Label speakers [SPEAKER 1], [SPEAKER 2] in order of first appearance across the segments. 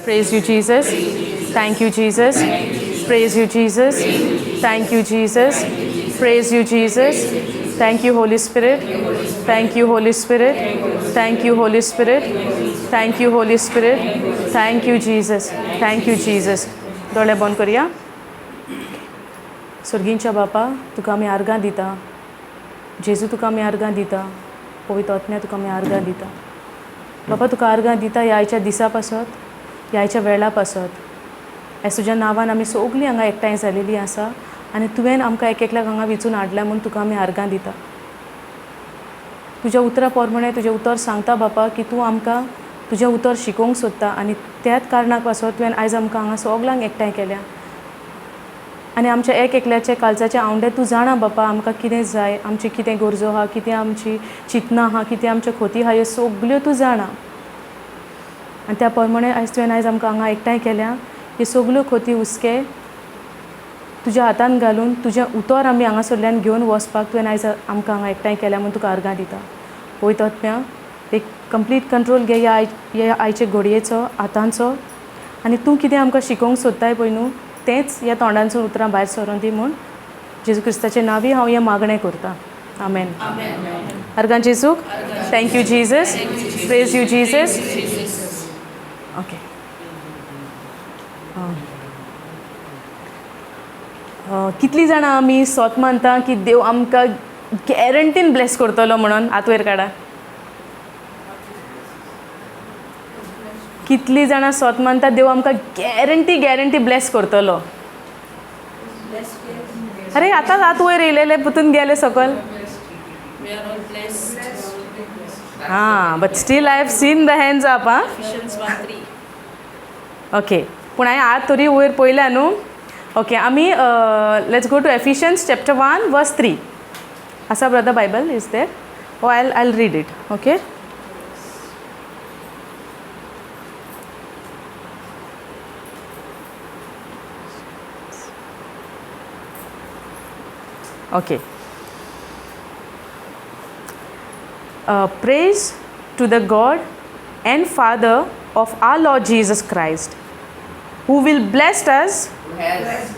[SPEAKER 1] Praise you, Jesus. Thank you, Jesus. Praise you, Jesus. Thank you, Jesus. Praise you, Jesus. Thank you, Holy Spirit. Thank you, Holy Spirit. Thank you, Holy Spirit. Thank you, Holy Spirit. Thank you, Jesus. Thank you, Jesus. दोळे बंद करया. सर्गींच्या बापा, तुका आमी आर्गां दिता. जेजू, तुका आमी आर्गां दिता. पवित्र आत्म्या, तुका आमी आर्गां दिता. बापा, तुका आर्गां दिता ह्या आयच्या दिसा पासत, ह्या आयच्या वेळा पासत. ह्या तुज्या नांवान आमी सगलीं हांगा एकठांय जालेलीं आसा आनी तुवें आमकां एक एकल्याक हांगा वेंचून हाडल्या म्हूण तुका आमी आर्गां दिता. तुज्या उतरा प्रमाणे तुजें उतर सांगता बापा की तूं आमकां तुजें उतर शिकोवंक सोदता आनी त्याच कारणाक पासत तुवें आयज आमकां हांगा सगल्यांक एकठांय केल्या. आनी आमच्या एक एकल्याचे काळजाचे आवंडे तूं जाणा बापा, आमकां कितें जाय, आमची कितें गरजो आहा, कितें आमची चिंतनां आहा, कितें आमच्यो खोती आहा, ह्यो सगल्यो तूं जाणा. आनी त्या प्रमाणे आयज तुवें आयज आमकां हांगा एकठांय केल्या. ह्यो सगल्यो खोती हुस्के तुज्या हातान घालून तुजें उतर आमी हांगासरल्यान घेवन वचपाक तुवें आयज आमकां हांगा एकठांय केल्या म्हूण तुका आर्गां दिता. पवित्र आत्म्या, एक कंप्लीट कंट्रोल घे ह्या आयचे घडयेचो, आतांचो. आनी तूं कितें आमकां शिकोवंक सोदताय पळय न्हू, तेंच ह्या तोंडांसून उतरां भायर सरोन दी म्हूण जेजू क्रिस्ताचे नांवी हांव हें मागणें करतां. आमेन. आर्गां जेजूक. Thank you Jesus. Praise you Jesus. Okay, कितलीं जाणां आमी सोत मानता की देव आमकां गॅरंटीन ब्लेस करतलो म्हणून? हात वयर काडा. कितलीं जाणां सोत मानता देव आमकां गॅरंटी गॅरंटी ब्लेस करतलो? अरे, आतांच हात वयर येयलेले पुतून गेले सकल. हां, but still I have seen the hands up. आं, ओके, पूण हांवें हात तरी वयर पळयल्या न्हू. ओके, आमी let's go to Ephesians chapter 1 verse 3 आसा. Brother, Bible is there? Oh, I read it. Okay. Okay. Praise to the God and Father of our Lord Jesus Christ, who will bless us.
[SPEAKER 2] Who has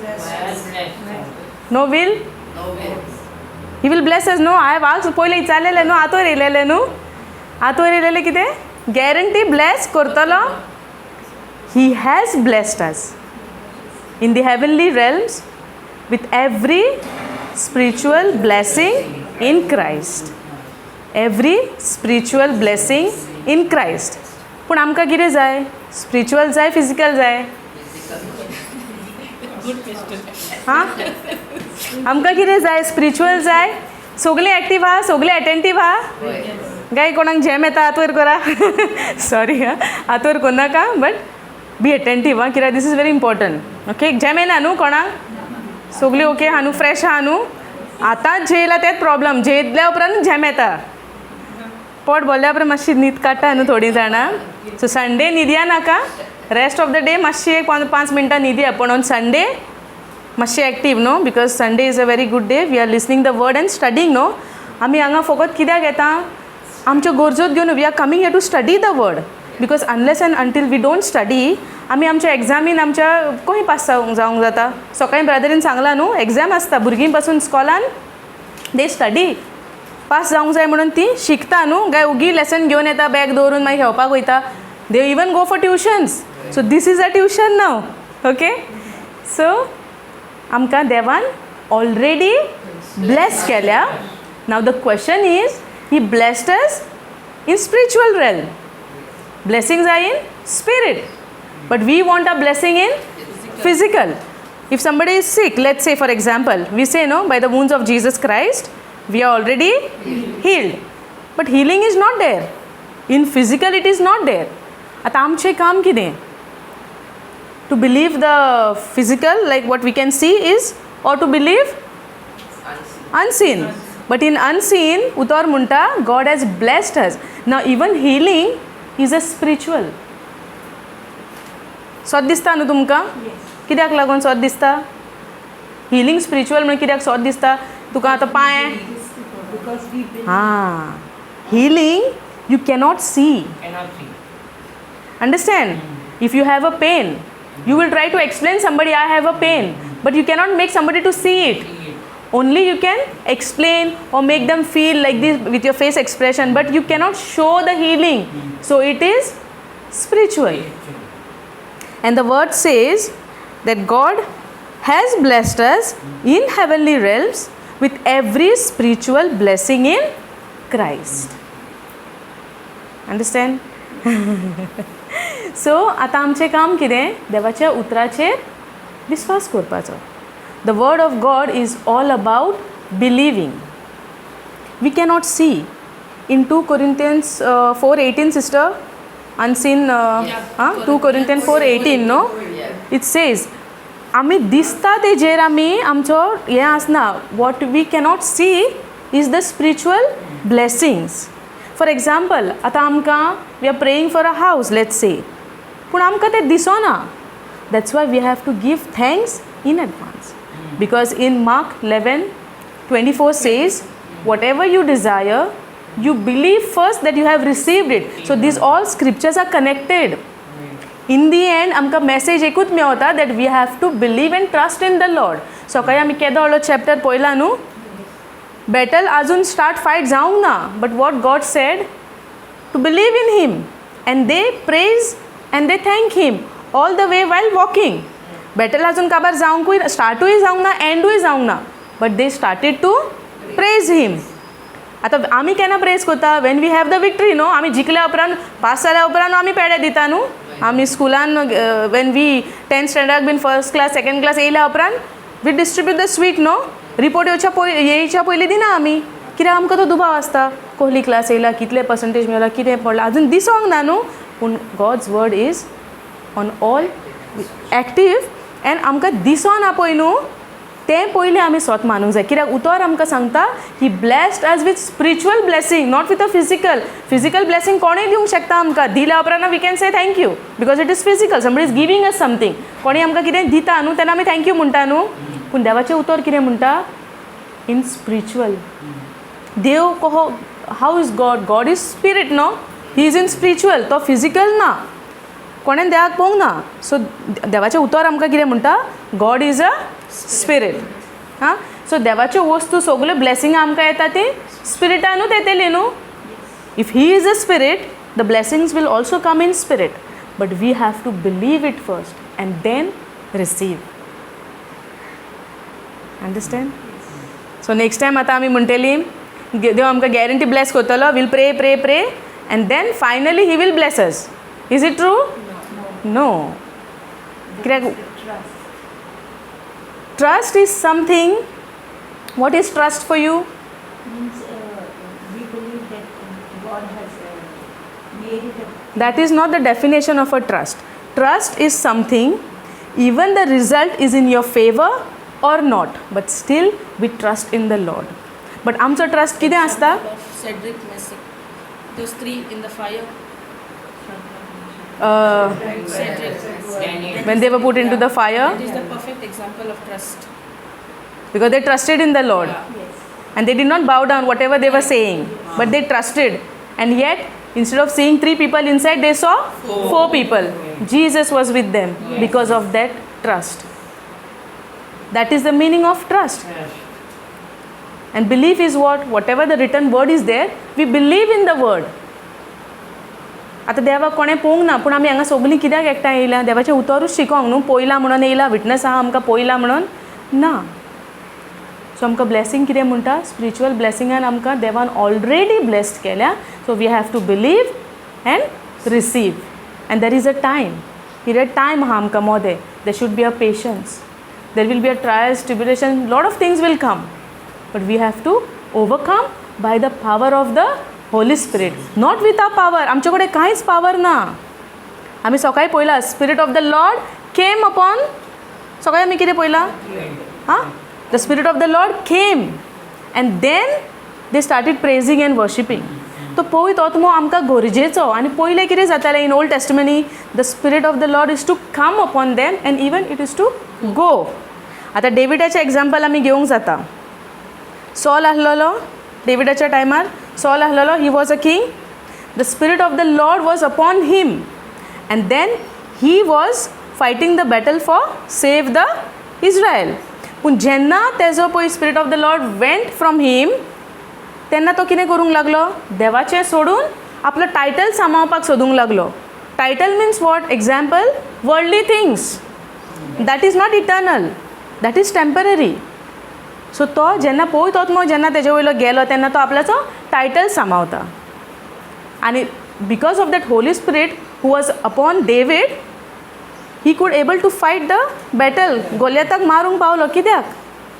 [SPEAKER 1] No will?
[SPEAKER 2] No will.
[SPEAKER 1] He will bless us. No, I have asked. पयलें विचारलेलें न्हू, आतोर येयलेलें न्हू, आतोर येयलेलें कितें guarantee Blaise करतलो. He has blessed us in the heavenly realms with every spiritual blessing in Christ. Every spiritual blessing in Christ. पूण आमकां कितें जाय? Spiritual जाय, फिजिकल जाय? हां, आमकां कितें जाय? स्पिरिच्युअल जाय? सगळीं एक्टीव आहा? सगळीं एटेंटीव आहा? काय कोणाक झेम येता? हात वयर करा. सॉरी, हां, हात वयर करनाका, बट बी एटेंटीव. आं, कित्याक this is very important. Okay, झेम येना न्हू कोणाक? सगळीं ओके आहा न्हू? फ्रेश आहा न्हू? आतांच जेयला तेंच प्रॉब्लम. जेयल्या उपरांत झेम येता. पोट भरल्या उपरांत मातशी न्हीद काडटा न्हू थोडीं जाणां. सो संडे न्हिदया नाका. रेस्ट ऑफ the day मातशी एक 5 मिनटां न्हिदया, पूण ऑन संडे मातशी एक्टीव न्हू, because Sunday is a very good day. We are listening the word and studying न्हू. आमी हांगा फकत कित्याक येता? आमच्यो गरजोच घेवन we are coming here to study the word, because unless and until we don't study, आमी आमच्या एग्जामीन आमच्या खंय पास जावंक जाता? सकाळी ब्रदरीन सांगलां न्हू, एग्जाम आसता भुरगीं पासून स्कॉलान, they study. पास जावंक जाय म्हणून ती शिकता न्हू. काय उगी लेसन घेवन येता, बॅग दवरून मागीर खेळपाक वयता? They even go for tuitions. So this is a tuition now. Okay, so आमकां देवान ऑलरेडी ब्लेस केल्या. Now the question is, he blessed us in spiritual realm. Blessings are in spirit, but we want a blessing in physical. If somebody is sick, let's say for example, we say, no, by the wounds of Jesus Christ we are already healed. But healing is not there in physical, it is not there. आतां आमचें काम कितें? To believe the physical, like what we can see is, or to believe unseen? But in unseen, उतर म्हणटा God has blessed us. Now even healing is a spiritual. सोद दिसता न्हू तुमकां? कित्याक लागून सोद दिसता? हिलींग स्पिरिच्युअल म्हणून कित्याक सोद दिसता तुका आतां पांय?
[SPEAKER 3] Because we believe.
[SPEAKER 1] हां, healing you cannot see.
[SPEAKER 2] Cannot see.
[SPEAKER 1] Understand? If you have a pain, you will try to explain somebody, I have a pain, but you cannot make somebody to see it. Only you can explain or make them feel like this with your face expression, but you cannot show the healing. So it is spiritual. And the word says that God has blessed us in heavenly realms with every spiritual blessing in Christ. Understand? So आतां आमचें काम कितें? देवाच्या उतराचेर विस्वास करपाचो. The word of God is all about believing. We cannot see. In 2 Corinthians 4:18, sister, unseen. 2 Corinthian 4:18, no? It says आमी दिसता तेजेर आमी आमचो हें आसना. What we cannot see is the spiritual blessings. For example, आतां आमकां we are praying for a house, let's say, पूण आमकां तें दिसना. That's why we have to give thanks in advance, because in Mark 11:24 says, whatever you desire, you believe first that you have received it. So these all scriptures are connected. In the end आमकां message एकूच मेवता, that we have to believe and trust in the Lord. सकाळी आमी केदो व्हडलो chapter पळयला न्हू? Battle अजून स्टार्ट फायट जावंक ना, but what God said, to believe in Him, and they praise and they thank Him all the way while walking. Battle अजून काबार जावंकूय, स्टार्टूय जावंक ना, एंडूय जावंक ना, but they started to praise Him. आतां आमी केन्ना प्रेज करता? When we have the victory, न्हू? आमी जिखल्या उपरांत, पास जाल्या उपरांत आमी पेडे दिता न्हू? आमी स्कुलान when we tenth स्टँडर्डाक bin first class, second class येयल्या उपरांत we distribute the sweet, no? Report येवच्या पय येयच्या पयलीं दिना आमी. कित्याक? आमकां तो दुबाव आसता, कहली क्लास येयला, कितले पर्संटेज मेळ्ळा, कितें पडलां, अजून दिसोंक ना न्हू. पूण God's word is on all active and आमकां दिसोना पळय न्हू, तें पयलीं आमी स्वत मानूंक जाय. कित्याक उतर आमकां सांगता, He blessed us with spiritual blessing, not with a physical. Physical blessing कोणूय दिवंक शकता आमकां. दिल्या उपरांत we can say thank you because it is physical, somebody is giving us something. कोणी आमकां कितें दिता न्हू, तेन्ना आमी thank you म्हणटा न्हू. पूण देवाचें उतर कितें म्हणटा? In spiritual. देव कहो, how is God? God is spirit, no? He is in spiritual. तो फिजिकल ना, कोणें देवाक पळोवंक ना. सो देवाचें उतर आमकां कितें म्हणटा? God is a spirit. हां, सो देवाच्यो वस्तू सगल्यो ब्लेसिंगां आमकां येता ती स्पिरिटानूच येतली न्हू? If He is a spirit, the blessings will also come in spirit, but we have to believe it first and then receive. Understand? So next time आतां आमी म्हणटली, देव आमकां गॅरंटी ब्लेस करतलो. We'll pray, pray, pray and then finally He will bless us. Is it true? No. कित्याक? Trust is something. What is trust for you?
[SPEAKER 3] Means we believe that God has made it a
[SPEAKER 1] That is not the definition of a trust. Trust is something, even the result is in your favor or not, but still we trust in the Lord. But आमचो trust कितें आसता?
[SPEAKER 2] Of Cedric Messick. Those three in the fire. Cedric.
[SPEAKER 1] When they were put into the fire.
[SPEAKER 2] That is the perfect example of trust.
[SPEAKER 1] Because they trusted in the Lord. And they did not bow down whatever they were saying, but they trusted. And yet, instead of seeing three people inside, they saw four people. Jesus was with them because of that trust. That is the meaning of trust. And belief is what? Whatever the written word is there, we believe in the word. आतां देवाक कोणें पळोवंक ना, पूण आमी हांगा सगलीं कित्याक एकठांय येयल्या? देवाचें उतरूच शिकोंक न्हू. पळयलां म्हणून येयला, विटनस आहा आमकां पळयलां म्हणून ना. सो आमकां ब्लेसींग कितें म्हणटा? स्पिरिच्युअल ब्लेसिंगान आमकां देवान ऑलरेडी ब्लेस्ड केल्या. So we have to believe and receive, and there is a time period. Time आहा आमकां मोदें. There should be a patience. There will be a trials, tribulation, lot of things will come, but we have to overcome by the power of the Holy Spirit, not with our power. आमचे कडेन कांयच power ना. आमी सकाळी पळयला, Spirit of the Lord came upon. सकाळी आमी कितें पळयलां? हां, the Spirit of the Lord came and then they started praising and worshipping. तो पवित्र आत्मो आमकां गरजेचो. आनी पयलें कितें जातालें in Old Testament, the Spirit of the Lord used to come upon them and even it used to go. आतां डेविडाचें एग्जाम्पल आमी घेवंक जाता. सॉल आसलेलो, डेविडाच्या टायमार सॉल आसलेलो. He was a king. The Spirit of the Lord was upon him and then He was fighting the battle for save the Israel. पूण जेन्ना तेजो पळय Spirit of the Lord went from him, तेन्ना तो कितें करूंक लागलो? देवाचें सोडून आपलो टायटल सांबाळपाक सोदूंक लागलो. Title means what? Example, worldly things. That is not eternal, that is temporary. So तो जेन्ना पवित्र आत्मो जेन्ना तेजे वयलो गेलो तेन्ना तो आपल्याचो टायटल सांबाळता आनी because of that Holy Spirit who was upon David, he could able to fight the battle. गोलियताक मारूंक पावलो. कित्याक?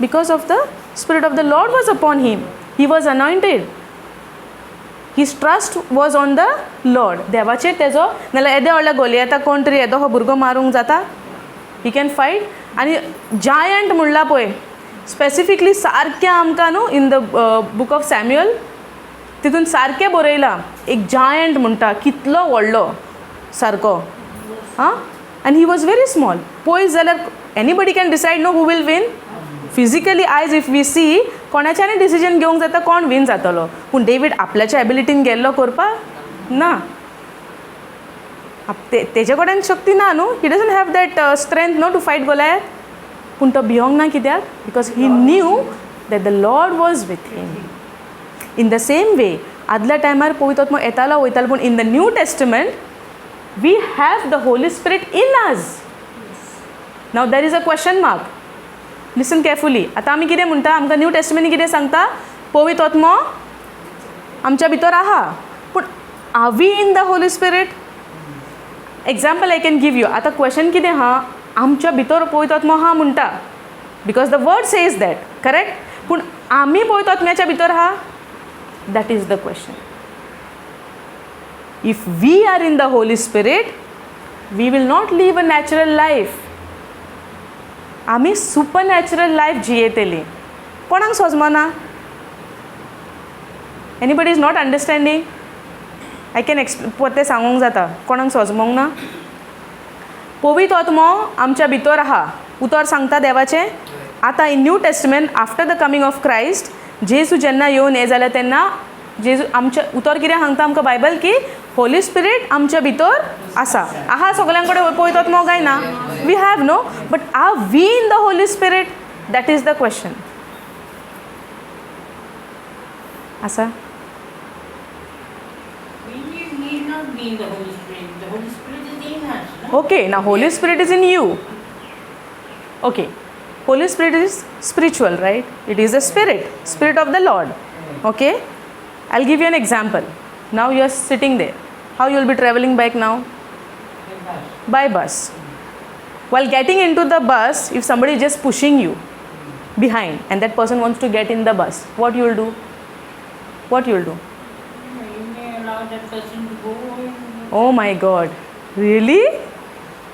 [SPEAKER 1] Because of the Spirit of the Lord was upon him. He was anointed. His trust was on the Lord. देवाचेर तेजो. नाल्यार येद्या व्हडल्या गोलियताक कोण तरी येदो हो भुरगो मारूंक जाता? He can fight? आनी जायंट म्हणला पळय स्पेसिफिकली सारकें आमकां न्हू, in the book of Samuel, तितून सारकें बरयलां, एक जायंट म्हणटा कितलो व्हडलो सारको आं, आनी he was very small. पळयत जाल्यार anybody can decide, no, who will win. Physically eyes if we see, कोणाच्यानय डिसिजन घेवंक जाता कोण विन जातलो. पूण डेवीड आपल्याच्या एबिलिटीन गेल्लो करपाक ना. तेजे कडेन शक्ती ना न्हू. He doesn't have that strength, no, to fight Goliath. पूण तो भियोंक ना. कित्याक? Because he knew that the Lord was with him. In the same way, आदल्या टायमार पवित्र आत्मो येतालो वयतालो, पूण in the New Testament we have the Holy Spirit in us. Now there is a question mark. Listen carefully. आतां आमी कितें म्हणटा? आमकां न्यू टेस्टमेंट कितें सांगता? पवित्र आत्मो आमच्या भितर आहा, पूण are we in the Holy Spirit? Example I can give you. आतां क्वेश्चन कितें आहा? आमच्या भितर पवित्र आत्मो आहा म्हणटा because the word says that, correct? पूण आमी पवित्र आत्म्याच्या भितर आहा? That is the question. If we are in the Holy Spirit, we will not live a natural life. आमी सुपर नॅचरल लायफ जियेतली. कोणाक सोजमना? Anybody is not understanding? I can exp परतें सांगूंक जाता. कोणाक सोजमोंक ना? पवित्र आत्मो आमच्या भितर आहा, उतर सांगता देवाचें. आतां in New Testament, after the coming of Christ, जेजू जेन्ना येवन हें जालें तेन्ना जेजू आमच्या उतर कितें सांगता आमकां बायबल की होली स्पिरीट आमच्या भितर आसा. आहा सगळ्यां कडेन पवित्र आत्मो काय ना? We have, no? But are we in the Holy Spirit? That is the question. आसा.
[SPEAKER 3] We need not be in the Holy Spirit. The Holy Spirit is in us, no?
[SPEAKER 1] Okay, now Holy Spirit is in you. Okay, Holy Spirit is spiritual, right? It is a spirit, Spirit of the Lord. Okay, I'll give you an example. Now you are sitting there. How you will be traveling back now?
[SPEAKER 3] With us.
[SPEAKER 1] By bus. While getting into the bus, if somebody is just pushing you behind and that person wants to get in the bus, what you will do? What you will do?
[SPEAKER 3] You may allow that person to go and
[SPEAKER 1] Oh my God, really?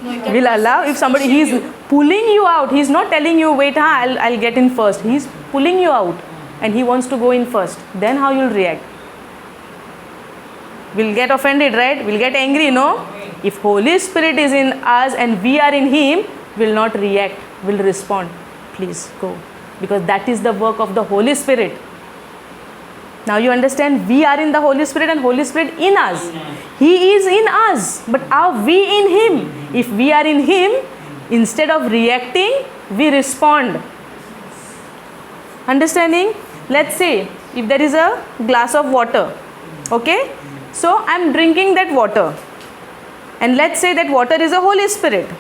[SPEAKER 2] No, if that
[SPEAKER 1] Will
[SPEAKER 2] person
[SPEAKER 1] allow
[SPEAKER 2] is
[SPEAKER 1] if somebody
[SPEAKER 2] pushing
[SPEAKER 1] he's
[SPEAKER 2] you.
[SPEAKER 1] Pulling you out. He's not telling you, "Wait, huh, I'll get in first." He's pulling you out and he wants to go in first. Then how you'll react? We'll get offended, right? We'll get angry, no? If Holy Spirit is in us and we are in him, we'll not react, we'll respond, "Please go," because that is the work of the Holy Spirit. Now you understand, we are in the Holy Spirit and Holy Spirit in us. He is in us, but are we in him? If we are in him, instead of reacting, we respond. Understanding? Let's say if there is a glass of water, okay? So I am drinking that water, and let's say that water is a Holy Spirit.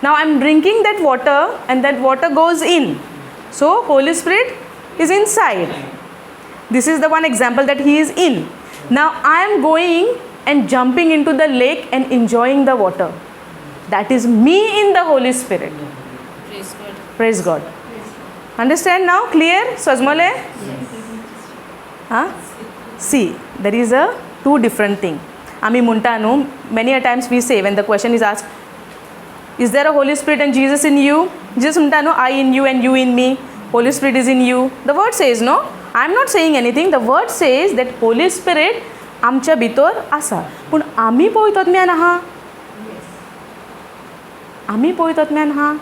[SPEAKER 1] Now I am drinking that water and that water goes in. So Holy Spirit is inside. This is the one example that he is in. Now I am going and jumping into the lake and enjoying the water. That is me in the Holy Spirit.
[SPEAKER 2] Praise God.
[SPEAKER 1] Praise God. Understand now? Clear? Sojmole? Huh? See, there is a two different thing. आमी म्हणटा न्हू, many a times we say when the question is asked, "Is there a Holy Spirit and Jesus in you?" Jesus म्हणटा न्हू, "I in you and you in me. Holy Spirit is in you." The word says, no? I am not saying anything. The word says that Holy Spirit आमच्या भितर आसा. पूण आमी पवित्र आत्म्यान आहा? आमी पवित्र आत्म्यान आहा?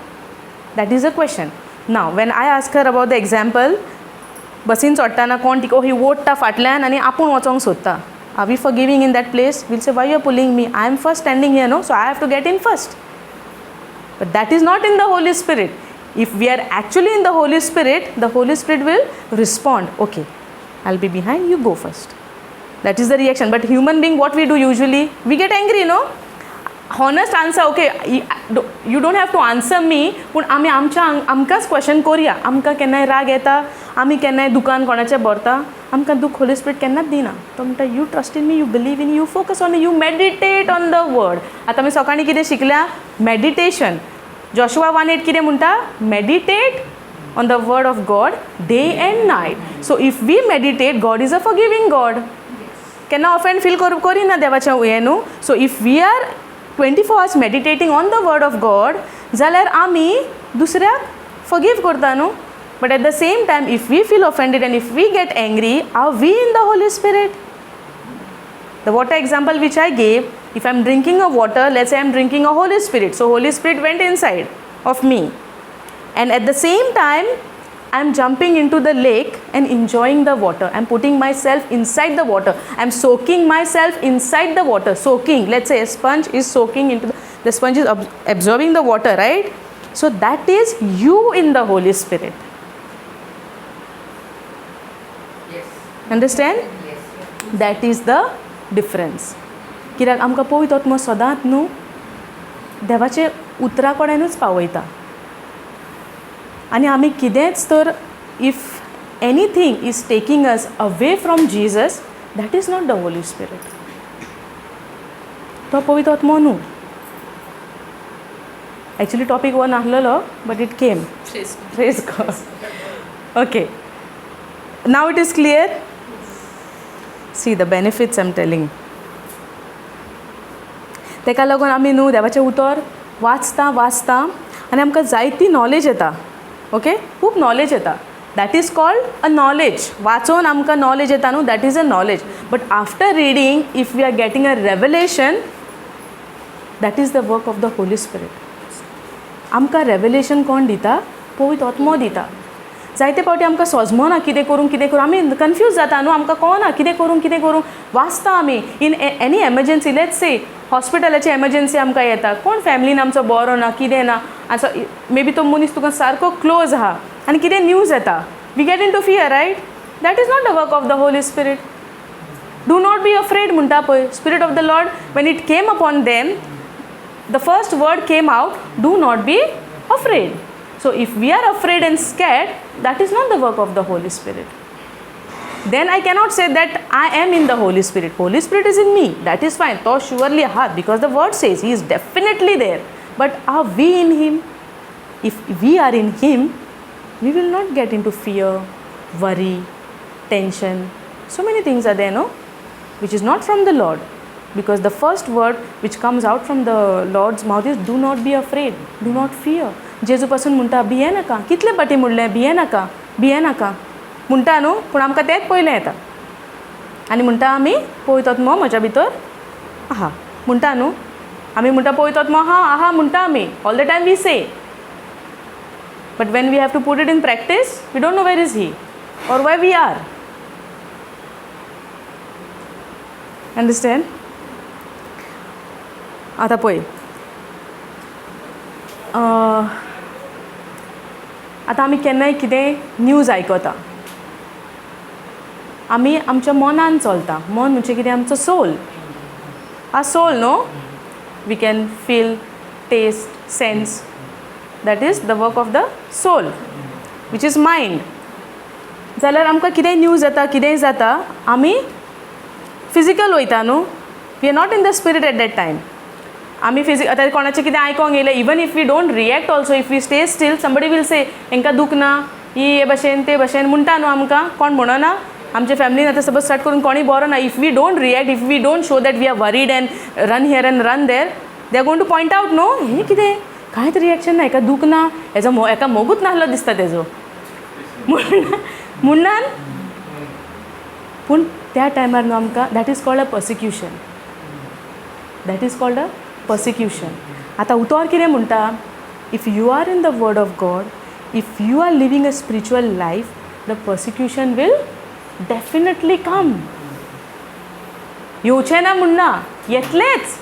[SPEAKER 1] That is a question. Now when I ask her about the example, बसीन चडटना कोण तिका ही ओडटा फाटल्यान आनी आपूण वचोंक सोदता, are we forgiving in that place? We'll say, "Why you are pulling me? I am first standing here, no? So I have to get in first." But that is not in the Holy Spirit. If we are actually in the Holy Spirit, the Holy Spirit will respond, okay, I'll be behind, you go first. That is the reaction. But human being, what we do usually, we get angry, no? Honest answer, okay, you don't have to answer me, पूण आमी आमच्या आमकांच question करुया. आमकां केन्नाय राग येता, आमी केन्नाय दुकान कोणाचें भरता, आमकां दुख होली स्पिरीट केन्नाच दिना. तो म्हणटा you trust in me, you believe in, you focus on, you meditate on the word. आतां आमी सकाळीं कितें शिकल्या? मेडिटेशन. जॉशुआ 1:8 कितें म्हणटा? Meditate on the word of God day and night. So if we meditate, God is a forgiving God. केन्ना offend feel करिना देवाचें हें न्हू. So if we are 24 hours meditating on the word of God, जाल्यार आमी दुसऱ्याक फॉरगीव करता न्हू. But at the same time, if we feel offended and if we get angry, are we in the Holy Spirit? The water example which I gave, if I am drinking a water, let's say I am drinking a Holy Spirit, so Holy Spirit went inside of me, and at the same time I am jumping into the lake and enjoying the water. I am putting myself inside the water. I am soaking myself inside the water. Soaking, let's say a sponge is soaking into the sponge is absorbing the water, right? So that is you in the Holy Spirit.
[SPEAKER 4] Yes.
[SPEAKER 1] Understand?
[SPEAKER 4] Yes.
[SPEAKER 1] That is the difference. कित्याक आमकां पवित्र आत्मो सदांच न्हू देवाचे उतरा कडेनूच पावयता. आनी आमी कितेंच तर if anything is taking us away from Jesus, that is not the Holy Spirit. तो पवित्र आत्मो न्हू. एक्चुली टॉपीक हो नासलेलो, but it came. Praise God. Okay, now it is clear. See the benefits I am telling. तेका लागून आमी न्हू देवाचें उतर वाचता वाचता आनी आमकां जायती नॉलेज येता. ओके, खूब नॉलेज येता. That is called a knowledge. वाचोन आमकां नॉलेज येता न्हू, that is a knowledge. But after reading, if we are getting a revelation, that is the work of the Holy Spirit. आमकां रेवलेशन कोण दिता? पवित्र आत्मो दिता. जायते फावटी आमकां सोजमना कितें करूं कितें करूं, आमी कन्फ्यूज जाता न्हू, आमकां कळना कितें करूं कितें करूं. वाचता आमी in any emergency, let's say हॉस्पिटलाची emergency आमकां येता, कोण फॅमिलीन आमचो बरो ना कितें ना, आसा मे बी तो मनीस तुका सारको क्लोज आहा आनी कितें न्यूज येता, we get into fear, right? That is not the work of the Holy Spirit. Do not be afraid म्हणटा पळय. Spirit of the Lord when it came upon them, the first word came out, do not be afraid. So if we are afraid and scared, that is not the work of the Holy Spirit. Then I cannot say that I am in the Holy Spirit. Holy Spirit is in me, that is fine. तो surely आहा, because the word says he is definitely there. But are we in him? If we are in him, we will not get into fear, worry, tension. So many things are there, no? Which is not from the Lord. Because the first word which comes out from the Lord's mouth is do not be afraid, do not fear. जेजू पासून म्हणटा भिये नाका. कितले पाटी म्हणलें भिये नाका, भिये नाका म्हणटा न्हू, पूण आमकां तेंच पयलें येता आनी म्हणटा आमी पवित्र आत्मो म्हज्या भितर आहा म्हणटा न्हू. आमी म्हणटा पवित्र आत्मो आहा आहा म्हणटा आमी, all the time we say. But when we have to put it in practice, we don't know where is he or why we are. Understand? आतां पळय, आतां आमी केन्नाय कितेंय न्यूज आयकता, आमी आमच्या मनान चलता. मन म्हणजे कितें? आमचो सोल. आ सोल न्हू, we can feel, taste, sense. That is the work of the soul, which is mind. जाल्यार आमकां कितेंय न्यूज येता, कितेंय जाता, आमी फिजिकल वयता न्हू. We are not in the spirit at that time. आमी आतां कोणाचें कितें आयकोंक येयलें, even if we don't react also, if we stay still, somebody will say हेंकां दूख ना, ही हे भशेन ते भशेन म्हणटा न्हू. आमकां कोण म्हणना, आमच्या फॅमिलीन आतां सपोज स्टार्ट करून कोणूय बरो ना, if we don't react, if we don't show that we are worried and run here and run there, they are going to point out न्हू, हें कितें कांयच रिएक्शन ना, हेका दूख ना, हेजो हेका मोगूच नासलो दिसता तेजो म्हणनान. पूण त्या टायमार न्हू आमकां that is called a persecution. That is called a persecution. आतां उतर कितें म्हणटा? If you are in the word of God, if you are living a spiritual life, the persecution will definitely come. येवचें ना म्हणना, येतलेंच.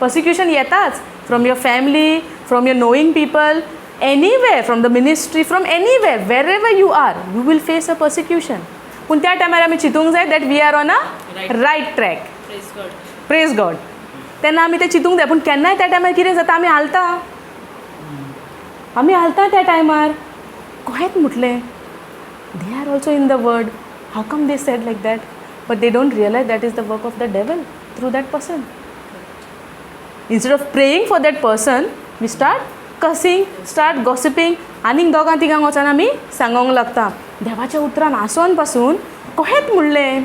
[SPEAKER 1] पर्सिक्युशन येताच, from your family, from your knowing people, anywhere, from the ministry, from anywhere, wherever you are, you will face a persecution. पूण त्या टायमार आमी चिंतूंक जाय that we are on a right track.
[SPEAKER 2] Praise God.
[SPEAKER 1] Praise God. तेन्ना आमी तें चिंतूंक जाय. पूण केन्नाय त्या टायमार कितें जाता, आमी हालता, आमी हालता त्या टायमार. कोहेत म्हटलें, they are also in the world, how come they said like that? But they don't realize that is the work of the devil through that person. Instead of praying for that person, we start cussing, start gossiping. आनीक दोगां तिगांक वचोन आमी सांगोंक लागता. देवाच्या उतरान आसोन पासून कोहेत म्हणलें,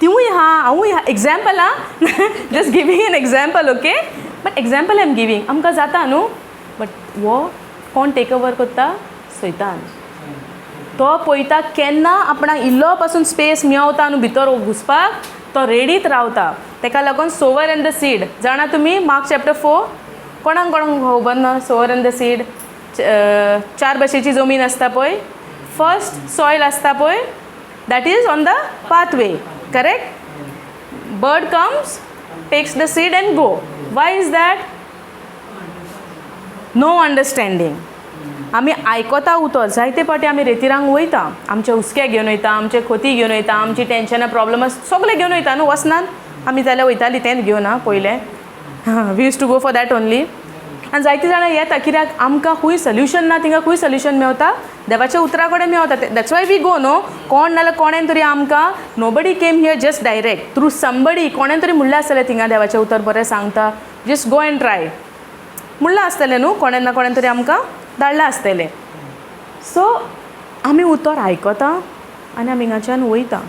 [SPEAKER 1] तिवूय आहा, हांवूय आहा. एग्जाम्पल आं, just giving an example, okay? But example I am giving. आमकां जाता न्हू, बट हो कोण टेक ओवर करता? सैतान. तो पळयता केन्ना आपणाक इल्लो पासून स्पेस मेवता न्हू भितर घुसपाक, तो रेडीत रावता. तेका लागून सोवर एंड the seed जाणा तुमी, मार्क चॅप्टर 4, कोणाक कोणाक खबर ना सोवर एंड the seed? चार भाशेची जमीन आसता पळय. फर्स्ट सॉयल आसता पळय, that is on the pathway, correct? Bird comes, takes the seed and go. Why is that? No understanding. आमी आयकता उतर जायते फावटी, आमी रेतिरांक वयता, आमचे हुस्के घेवन वयता, आमचे खोती घेवन वयता, आमची टेंशनां, प्रॉब्लमां सगळें घेवन वयता न्हू. वचनात आमी जाल्यार वयतालीं तेंच घेवन. आं, पयलें we used to go for that only. आनी जायतीं जाणां येता कित्याक आमकां खूंय सोल्युशन ना, थिंगा खूंय सोल्युशन मेवता? देवाच्या उतरा कडेन मेवता. That's why we go, न्हू? कोण नाल्यार कोणेन तरी आमकां, nobody came here just direct, through somebody. कोणेन तरी म्हणलें आसतलें, थिंगा देवाचें उतर बरें सांगता, just go and try म्हणलां आसतलें न्हू. कोणेन ना कोणेन तरी आमकां धाडलां आसतलें. सो आमी उतर आयकता आनी आमी हिंगाच्यान वयता.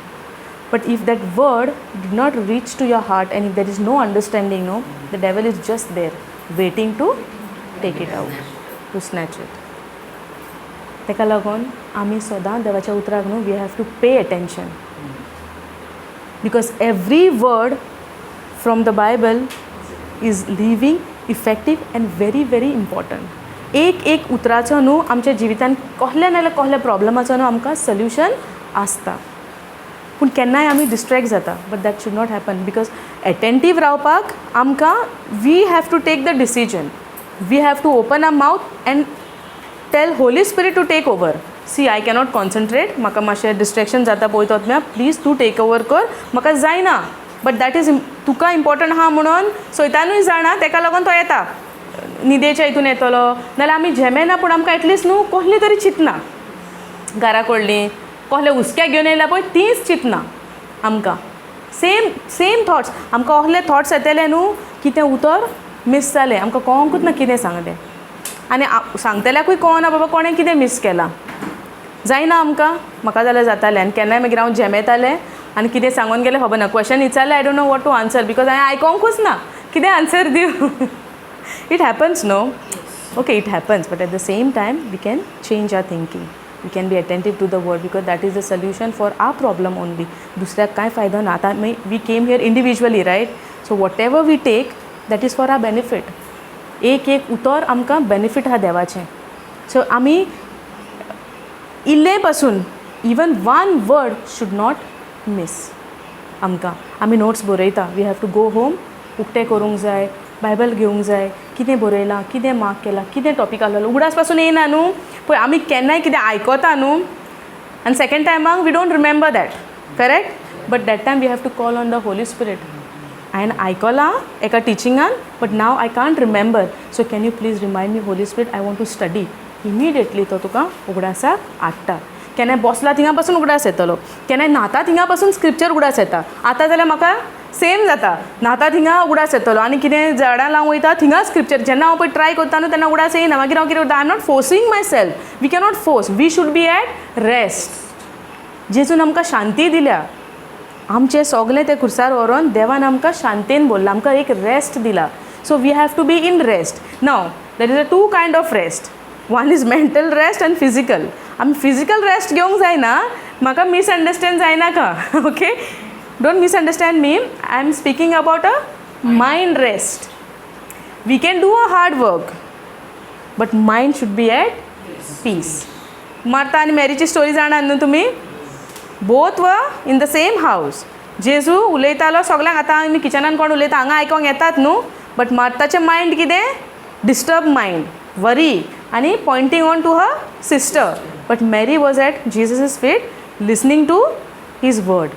[SPEAKER 1] But if that word did not reach to your heart and if there is no understanding, no, the devil is just there waiting to take it out, to snatch it. ताका लागून आमी सदां देवाच्या उतराक न्हू, we have to pay attention, because every word from the Bible is living, effective and very very important. एक एक उतराचो न्हू आमच्या जिवितान कहल्या नाल्यार कहल्या प्रॉब्लमाचो न्हू आमकां सोल्युशन आसता. पूण केन्नाय आमी डिस्ट्रेक्ट जाता, but that should not happen, because attentive रावपाक आमकां we have to take the decision, we have to open a mouth and tell Holy Spirit to take over. See, I cannot concentrate, म्हाका मातशें distraction जाता पळय तो, please तूं take over कर, म्हाका जायना. बट that is तुका इम्पॉर्टंट आहा म्हणून सैतानूय जाणा, तेका लागून तो येता, न्हिदेच्या हितून येतलो. नाल्यार आमी झेमेना, पूण आमकां एटलिस्ट न्हू कसली तरी चिंतना घरा कडली, कसले हुस्क्या घेवन येयल्या पळय, तींच चिंतना आमकां, सेम सेम थॉट्स. आमकां असले थॉट्स येतले न्हू की तें उतर मीस जालें, आमकां कळोंकूच ना कितें सांगलें आनी सांगतल्याकूय कळना बाबा कोणें कितें मीस केलां. जायना आमकां, म्हाका जाल्यार जातालें. आनी केन्नाय मागीर हांव झेमेतालें आनी कितें सांगून गेलें खबर ना. क्वेश्चन विचारलें, I don't know what to answer, because हांवें आयकोंकूच ना, कितें आन्सर दिवं? It happens, no? Okay, it happens, but at the same time we can change our thinking, we can be attentive to the word, because that is the solution for our problem only. दुसऱ्याक कांय फायदो ना. आतां we came here individually, right? So whatever we take, that is for our benefit. एक एक उतर आमकां benefit आहा देवाचें. सो आमी इल्ले पासून, even one word should not miss आमकां. आमी नोट्स बरयता, we have to go home, उक्तें करूंक जाय, बायबल घेवंक जाय, कितें बरयलां, कितें मार्क केलां, कितें टॉपीक आहलोलो, उगडास पासून येयना न्हू. पळय, आमी केन्नाय कितें आयकता न्हू आनी सेकेंड टायमाक we don't remember that, correct? But that time we have to call on the Holy Spirit. हांवें आयकलां एका टिचिंगान, but now I can't remember, so can you please remind me, Holi spirit? I want to study. Immediately तो तुका उगडासाक हाडटा. केन्नाय बसला थिंगा पासून उगडास येतलो, केन्नाय न्हाता थिंगा पासून स्क्रिप्चर उगडास येता. आतां जाल्यार म्हाका सेम जाता, न्हाता थिंगा उगडास येतलो आनी कितें झाडां लावंक वयता थिंगा स्क्रिप्चर. जेन्ना हांव पळय ट्राय करता न्हू, तेन्ना उगडास येयना. मागीर हांव कितें करता? I am not forcing myself. We cannot force, we should be at rest. जेजून आमकां शांती दिल्या. आमचें सगलें तें खुर्सार व्हरोन देवान आमकां शांतेन भरलां, आमकां एक रेस्ट दिला. So we have to be in rest. Now there is a two kind of rest, one is mental rest and physical. आमी फिजिकल रेस्ट घेवंक जायना, म्हाका मिसअंडरस्टँड जायनाका, okay? Don't misunderstand me. I am speaking about a mind rest. We can do a hard work, but mind should be at peace. Martha आनी मॅरीची story जाणात न्हू तुमी? Both were in the same house. जेजू उलयतालो सगल्यांक. आतां आमी किचनान कोण उलयता हांगा आयकोंक येतात न्हू, बट मार्ताचें मायंड कितें? Disturb mind, worry आनी pointing on to her sister. But Mary was at Jesus' feet listening to his word.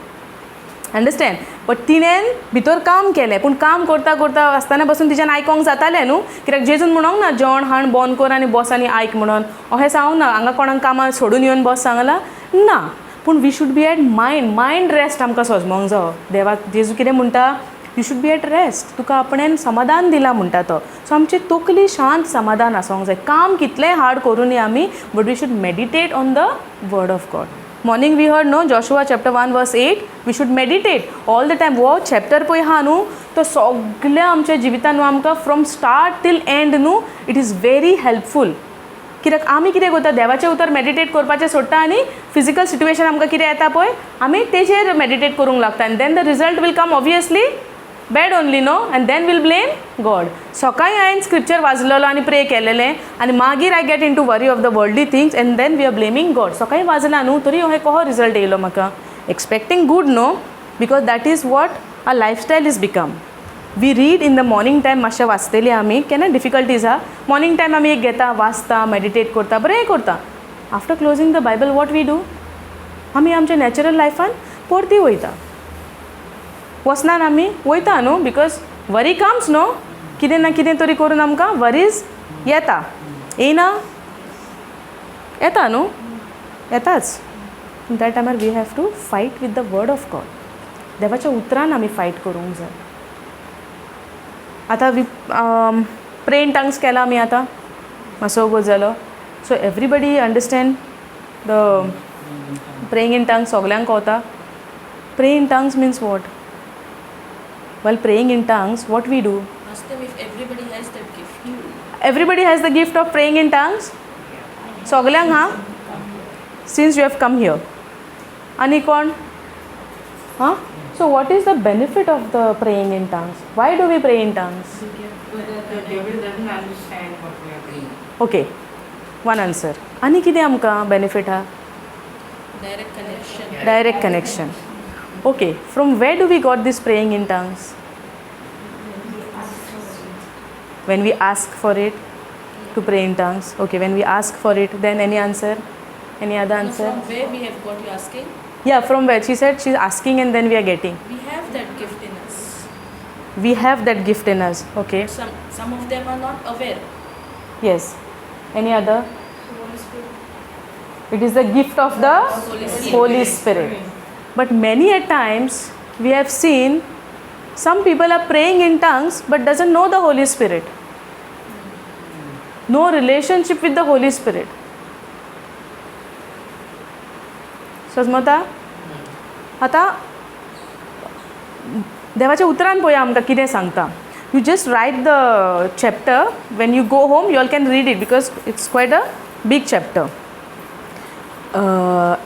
[SPEAKER 1] Understand? But तिणेन भितर काम केलें, पूण काम करता करता आसतना पसून तिच्यान आयकोंक जातालें न्हू, कित्याक जेजून म्हणोंक ना जेवण हाण बंद कर आनी बस आनी आयक म्हणून, अशें सांगूंक ना. हांगा कोणाक कामां सोडून येवन बस सांगलां ना. पूण we should be at mind rest आमकां सजमोंक जावो. देवाक जेजू कितें म्हणटा, you should be at rest, तुका आपणेन समाधान दिलां म्हणटा तो. सो आमची तकली शांत समाधान आसोंक जाय. काम कितलेंय हार्ड करूं आमी, but we should meditate on the word of God. Morning we heard, no, Joshua chapter 1 verse 8, we should meditate all the time. हो चॅप्टर पळय आहा न्हू, तो सगळ्या आमच्या जिवितान न्हू आमकां फ्रॉम स्टार्ट टील एंड न्हू it is very helpful. कित्याक आमी कितें करता, देवाचें उतर मेडिटेट करपाचें सोडटा आनी फिजिकल सिट्युएशन आमकां कितें येता पळय आमी तेजेर मेडिटेट करूंक लागता, आनी then the result will come obviously bad only, no, and then we'll blame God. सकाळी हांवें स्क्रिप्चर वाजलेलो आनी प्रे केलेलें आनी मागीर I get into worry of the worldly things and then we are blaming God. सकाळी वाजला न्हू तरी अहें कहो रिजल्ट येयलो म्हाका, expecting good, no, because that is what a lifestyle is become. We read in the morning time, मातशें वाचतली आमी, केन्ना डिफिकल्टीज आहा, मॉर्निंग टायम आमी एक घेता, वाचता, मेडिटेट करता, बरें करता. After closing the Bible what we do, आमी आमच्या नॅचरल लायफान परती वयता. वचनान आमी वयता न्हू, because worry comes न्हू, कितें ना कितें तरी करून आमकां वरीज येता. येयना? येता न्हू, येताच. त्या टायमार we have to fight with the word of God. देवाच्या उतरान आमी फायट करूंक जाय. आतां वी प्रे इन टंग्स केला आमी, आतां मातसो वगत जालो. So everybody understand the praying in tongues? सगल्यांक कळता? Pray in tongues means what? While praying in tongues, what we do?
[SPEAKER 2] Ask them if everybody has that gift.
[SPEAKER 1] Everybody has the gift of praying in tongues? सगल्यांक हा? Since you have come here. आनी कोण? हां? So what is the benefit of the praying in tongues? Why do we pray in tongues?
[SPEAKER 4] The devil doesn't understand what we are praying.
[SPEAKER 1] Okay, one answer. आनी कितें आमकां benefit आहा?
[SPEAKER 2] Direct connection.
[SPEAKER 1] Direct connection. Okay, from where do we got this praying in tongues? When we ask for it to pray in tongues. Okay, when we ask for it, then any answer? Any other
[SPEAKER 2] No,
[SPEAKER 1] answer?
[SPEAKER 2] from where we have got, you asking?
[SPEAKER 1] Yeah, from where? She said she's asking and then we are getting.
[SPEAKER 2] We have that gift in us.
[SPEAKER 1] We have that gift in us. Okay.
[SPEAKER 2] Some of them are not aware.
[SPEAKER 1] Yes. Any other? It is the gift of the
[SPEAKER 2] Holy Spirit.
[SPEAKER 1] Holy Spirit. But many a times we have seen some people are praying in tongues but doesn't know the Holy Spirit. No relationship with the Holy Spirit. समजता? आतां देवाच्या उतरान पळोवया आमकां कितें सांगता. You just write the chapter. When you go home you all can read it because it's quite a big chapter.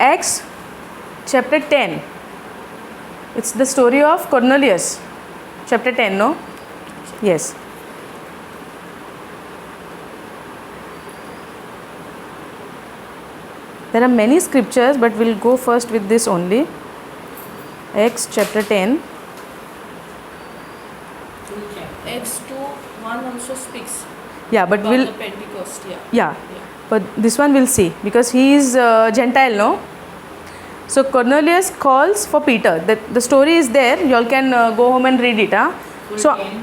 [SPEAKER 1] Acts chapter 10. It's the story of Cornelius. Chapter 10, no? Yes. There are many scriptures, but we'll go first with this only. Acts chapter 10.
[SPEAKER 2] Acts 2:1 also speaks.
[SPEAKER 1] Yeah, but
[SPEAKER 2] about
[SPEAKER 1] we'll
[SPEAKER 2] the Pentecost. Yeah.
[SPEAKER 1] Yeah, but this one we'll see because he is Gentile, no? So Cornelius calls for Peter. The story is there. You all can go home and read it. Huh?
[SPEAKER 4] Full
[SPEAKER 1] So
[SPEAKER 4] 10.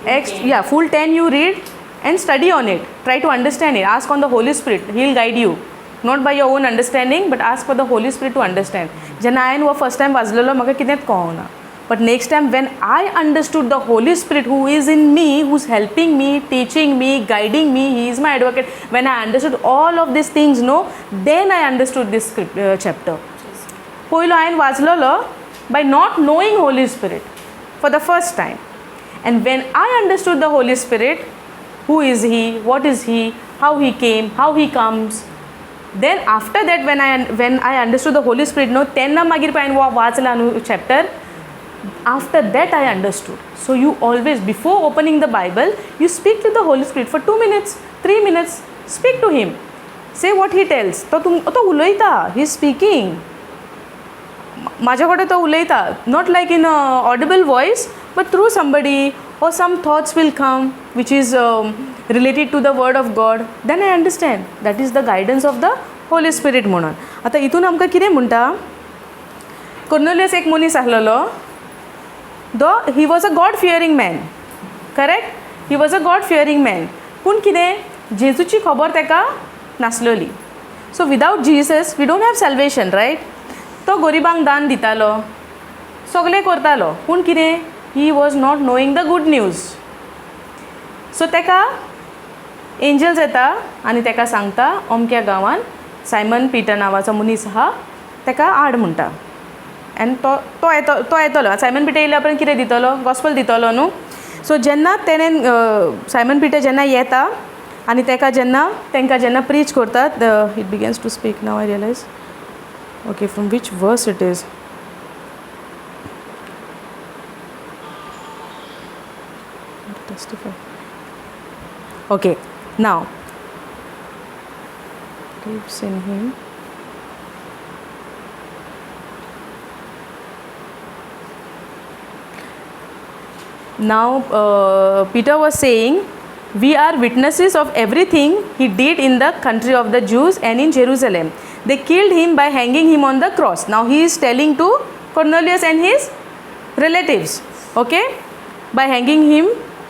[SPEAKER 1] Acts, yeah, full 10 you read and study on it. Try to understand it. Ask on the Holy Spirit. He'll guide you. Not by your own understanding, but ask for the Holy Spirit to understand. जेन्ना हांवें हो first time वाजलेलो म्हाका कितेंच कळना. But next time when I understood the Holy Spirit who is in me, who is helping me, teaching me, guiding me, he is my advocate. When I understood all of these things, no, then I understood this script, chapter. पयलो हांवें वाचलेलो by not knowing Holy Spirit for the first time. And when I understood the Holy Spirit, who is he, what is he, how he came, how he comes, then after that when I understood the Holy Spirit, no, तेन्ना मागीर पळय हांवें वाचला न्हू chapter, after that I understood. So you always, before opening the Bible, you speak to the Holy Spirit for 2 minutes, 3 minutes, speak to him. Say what he tells. तो तो उलयता, he is speaking. म्हाज्या कडेन तो उलयता, not like in audible voice, but through somebody or some thoughts will come which is related to the word of God, then I understand that is the guidance of the Holy Spirit म्हणून. आतां हितून आमकां कितें म्हणटा, Cornelius एक मनीस आसलेलो, though he was a God fearing man, correct, he was a God fearing man. पूण कितें, जेजूची खबर ताका नासलेली. So without Jesus we don't have salvation, right. तो गरिबांक दान दितालो, सगळें करतालो, पूण कितें, he was not knowing the good news. So ताका एंजल्स येता आनी ताका सांगता अमक्या गांवान सायमन पिटर नांवाचो मनीस आहा, ताका हाड म्हणटा. आनी तो तो येतो, तो येतलो. सायमन पिटर येयल्या उपरांत कितें दितलो, गॉस्पल दितलो न्हू. सो जेन्ना तेणें सायमन पिटर जेन्ना येता आनी ताका जेन्ना तांकां जेन्ना प्रीच करतात, it begins to speak. Now I realise, okay, from which verse it is. Testify. Okay, now lives in him. Now Peter was saying, we are witnesses of everything he did in the country of the Jews and in Jerusalem. They killed him by hanging him on the cross. Now he is telling to Cornelius and his relatives, okay, by hanging him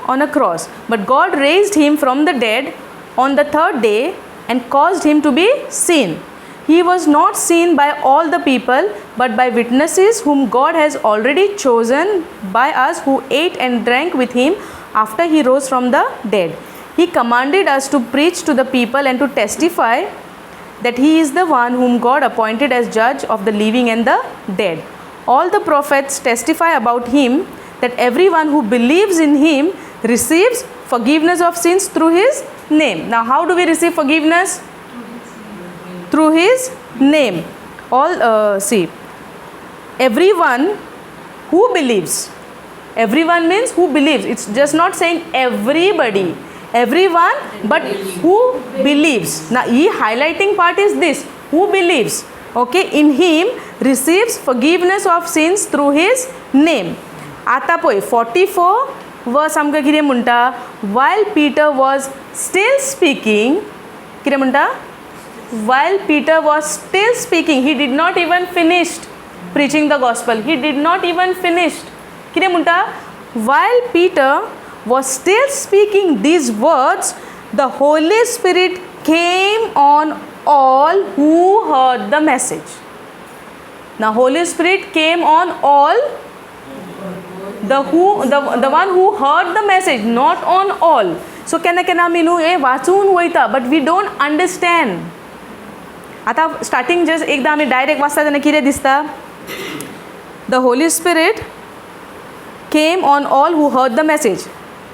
[SPEAKER 1] on a cross. But God raised him from the dead on the third day and caused him to be seen. He was not seen by all the people, but by witnesses whom God has already chosen by us, who ate and drank with him after he rose from the dead. He commanded us to preach to the people and to testify that he is the one whom God appointed as judge of the living and the dead. All the prophets testify about him, that everyone who believes in him receives forgiveness of sins through his name. Now how do we receive forgiveness? Through his name. All see, everyone who believes. Everyone means who believes. It's just not saying everybody. Everyone, but who believes. Now, the highlighting part is this: who believes, okay, in him receives forgiveness of sins through his name. आता पळय 44 वर्स आमकां कितें म्हणटा, while Peter was still speaking, कितें म्हणटा, while Peter was still speaking, he did not even finished preaching the gospel. He did not even finished. कितें म्हणटा, while Peter was still speaking these words, the Holy Spirit came on all who heard the message. Now Holy Spirit came on all the who the one who heard the message, not on all. So केन्ना केन्ना आमी न्हू हें वाचून वयता, but we don't understand. आतां starting just एकदां आमी डायरेक्ट वाचता तेन्ना कितें दिसता, the Holy Spirit came on all who heard the message.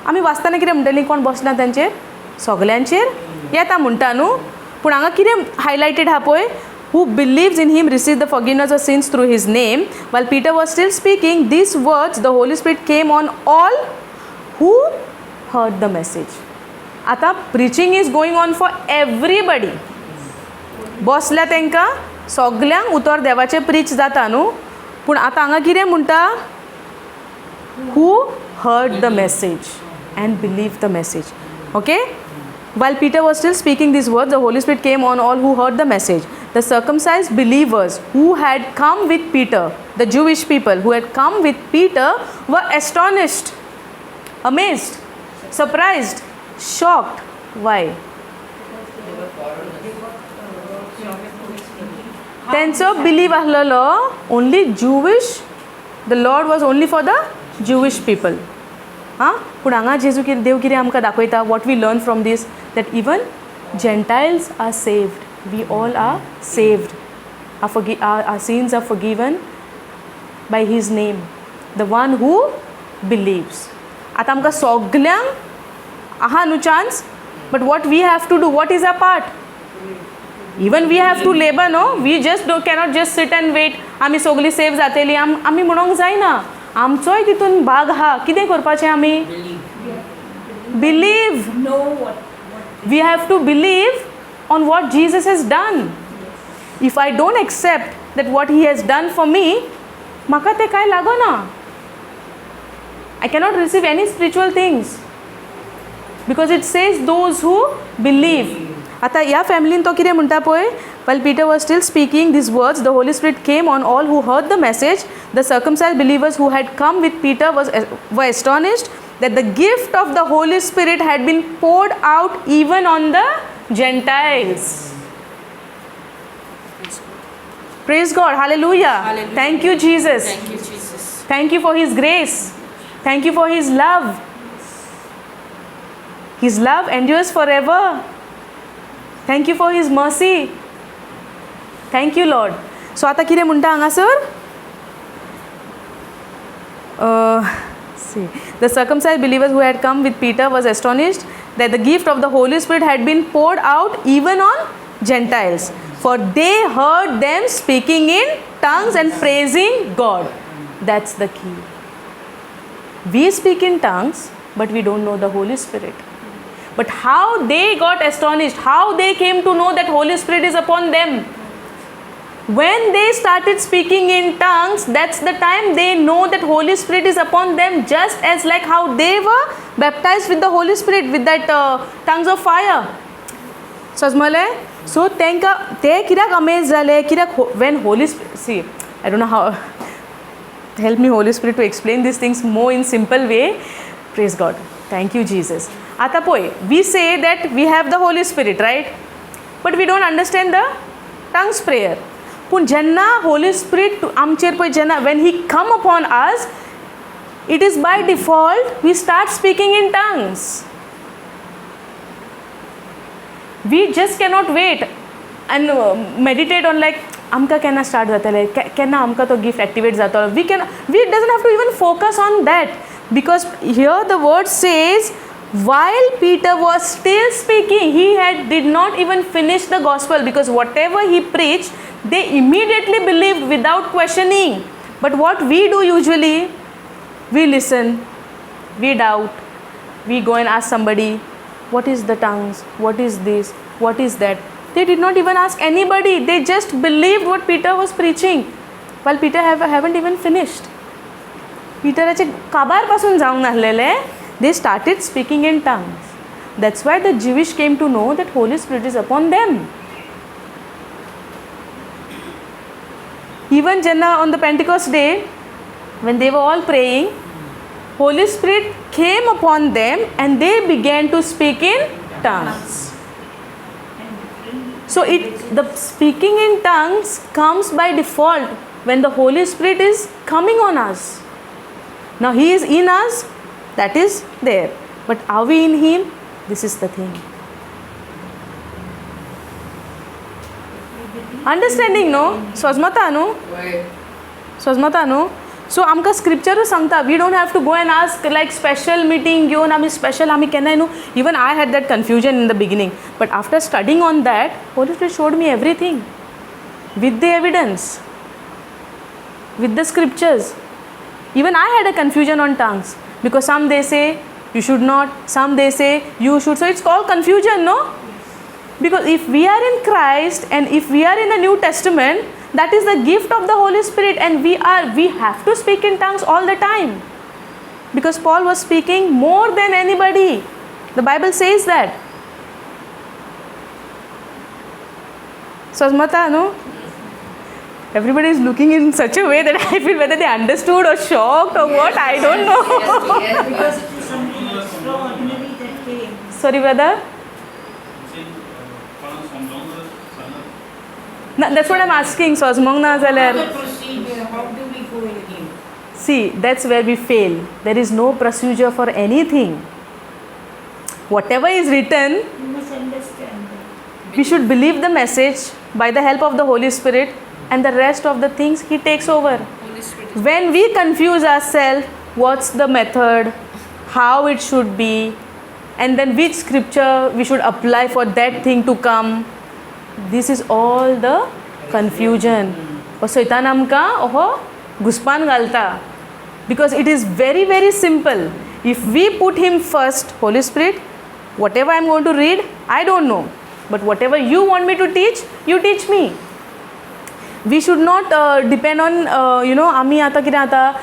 [SPEAKER 1] आमी वाचतना कितें म्हणटलीं, कोण बसना तांचेर, सगल्यांचेर येता म्हणटा न्हू. पूण हांगा कितें हायलायटेड आहा पळय, who believes in him receives the forgiveness of sins through his name. While Peter was still speaking these words, the Holy Spirit came on all who heard the message. आतां preaching is going on for everybody. बसल्या तांकां सगल्यांक उतर देवाचें preach जाता न्हू. पूण आतां हांगा कितें म्हणटा, who heard the message and believed the message. Okay? While Peter was still speaking these words, the Holy Spirit came on all who heard the message. The circumcised believers who had come with Peter, the Jewish people who had come with Peter, were astonished, amazed, surprised, shocked. Why? तेंचो believe आसलेलो only Jewish, the Lord was only for the Jewish people. हां, पूण हांगा जेजू कितें, देव कितें आमकां दाखयता, what we learn from this, that even Gentiles are saved. We all are saved. Our sins are forgiven by his name, the one who believes. आतां आमकां सगल्यांक आहा न्हू chance, but what we have to do, what is our part? Even we have to labour, no? We just cannot just sit and wait, आमी सगळीं save जातली, आमी म्हणोंक जायना. आमचोय तितून भाग आहा. कितें करपाचें आमी? Believe. We have to believe on what Jesus has done. If I don't accept that what he has done for me, म्हाका तें कांय लागना. I cannot receive any spiritual things because it says those who believe. आतां ह्या फॅमिलीन तो कितें म्हणटा पळय, while Peter was still speaking these words, the Holy Spirit came on all who heard the message. The circumcised believers who had come with Peter were astonished that the gift of the Holy Spirit had been poured out even on the Gentiles. Praise God. Hallelujah.
[SPEAKER 2] Hallelujah.
[SPEAKER 1] Thank you, Jesus.
[SPEAKER 2] Thank you, Jesus.
[SPEAKER 1] Thank you for His grace. Thank you for His love. His love endures forever. Thank you for His mercy. Thank you, Lord. So आतां कितें म्हणटा हांगासर? See, the circumcised believers who had come with Peter was astonished that the gift of the Holy Spirit had been poured out even on Gentiles, for they heard them speaking in tongues and praising God. That's the key. We speak in tongues, but we don't know the Holy Spirit. But how they got astonished, how they came to know that Holy Spirit is upon them? When they started speaking in tongues, that's the time they know that Holy Spirit is upon them, just as like how they were baptized with the Holy Spirit, with that tongues of fire. समजले? So तांकां ते कित्याक amaze जाले, कित्याक when Holy Spirit, see, I don't know how, help me Holy Spirit to explain these things more in simple way. Praise God. Thank you, Jesus. आतां पळय, we say that we have the Holy Spirit, right? But we don't understand the tongues prayer. पूण जेन्ना Holi spirit आमचेर पळय, जेन्ना when he come upon us, it is by default we start speaking in tongues. We just cannot wait and meditate on like आमकां केन्ना start जातलें, केन्ना आमकां तो गिफ्ट एक्टिवेट जातलो. We can, we doesn't have to even focus on that, because here the word says while Peter was still speaking, he had did not even finish the gospel, because whatever he preached, they immediately believed without questioning. But what we do usually, we listen, we doubt, we go and ask somebody, what is the tongues, what is this, what is that? They did not even ask anybody. They just believed what Peter was preaching, while Peter haven't even finished. Peterचे काबार पासून जावंक नासलेले, they started speaking in tongues. That's why the Jewish came to know that Holy Spirit is upon them. Even जेन्ना on the Pentecost day, when they were all praying, Holy Spirit came upon them and they began to speak in tongues. So the speaking in tongues comes by default when the Holy Spirit is coming on us. Now He is in us, that is there. But are we in Him? This is the thing. Understanding, no? Sojmata, no? Sojmata, no? So आमकां स्क्रिप्चरूच सांगता, we don't have to go and ask like special meeting घेवन आमी special आमी केन्नाय न्हू. Even I had that confusion in the beginning, but after studying on that, Holy Spirit showed me everything with the evidence, with the scriptures. Even I had a confusion on tongues, because some they say you should not, some they say you should. So it's called confusion, no? Because if we are in Christ and if we are in the New Testament, that is the gift of the Holy Spirit, and we have to speak in tongues all the time, because Paul was speaking more than anybody. The Bible says that. Sasmata, no? Everybody is looking in such a way that I feel whether they understood or shocked or what, I don't know.
[SPEAKER 4] Yes.
[SPEAKER 3] Because it is something extraordinary that came.
[SPEAKER 1] Sorry, brother? No, that's what I'm asking. So, asmong na jalyar.
[SPEAKER 4] The procedure, how do we go in him?
[SPEAKER 1] See, that's where we fail. There is no procedure for anything. Whatever is written,
[SPEAKER 3] you must understand that.
[SPEAKER 1] We should believe the message by the help of the Holy Spirit, and the rest of the things He takes over.
[SPEAKER 2] Holy Spirit.
[SPEAKER 1] When we confuse ourselves, what's the method, how it should be, and then which scripture we should apply for that thing to come, this is all the confusion. सैतान आमकां ओहो घुसपान घालता, because it is very very simple. If we put him first, Holy Spirit, whatever I am going to read, I don't know, but whatever you want me to teach, you teach me. We should not depend on, you know, आमी आतां कितें जाता,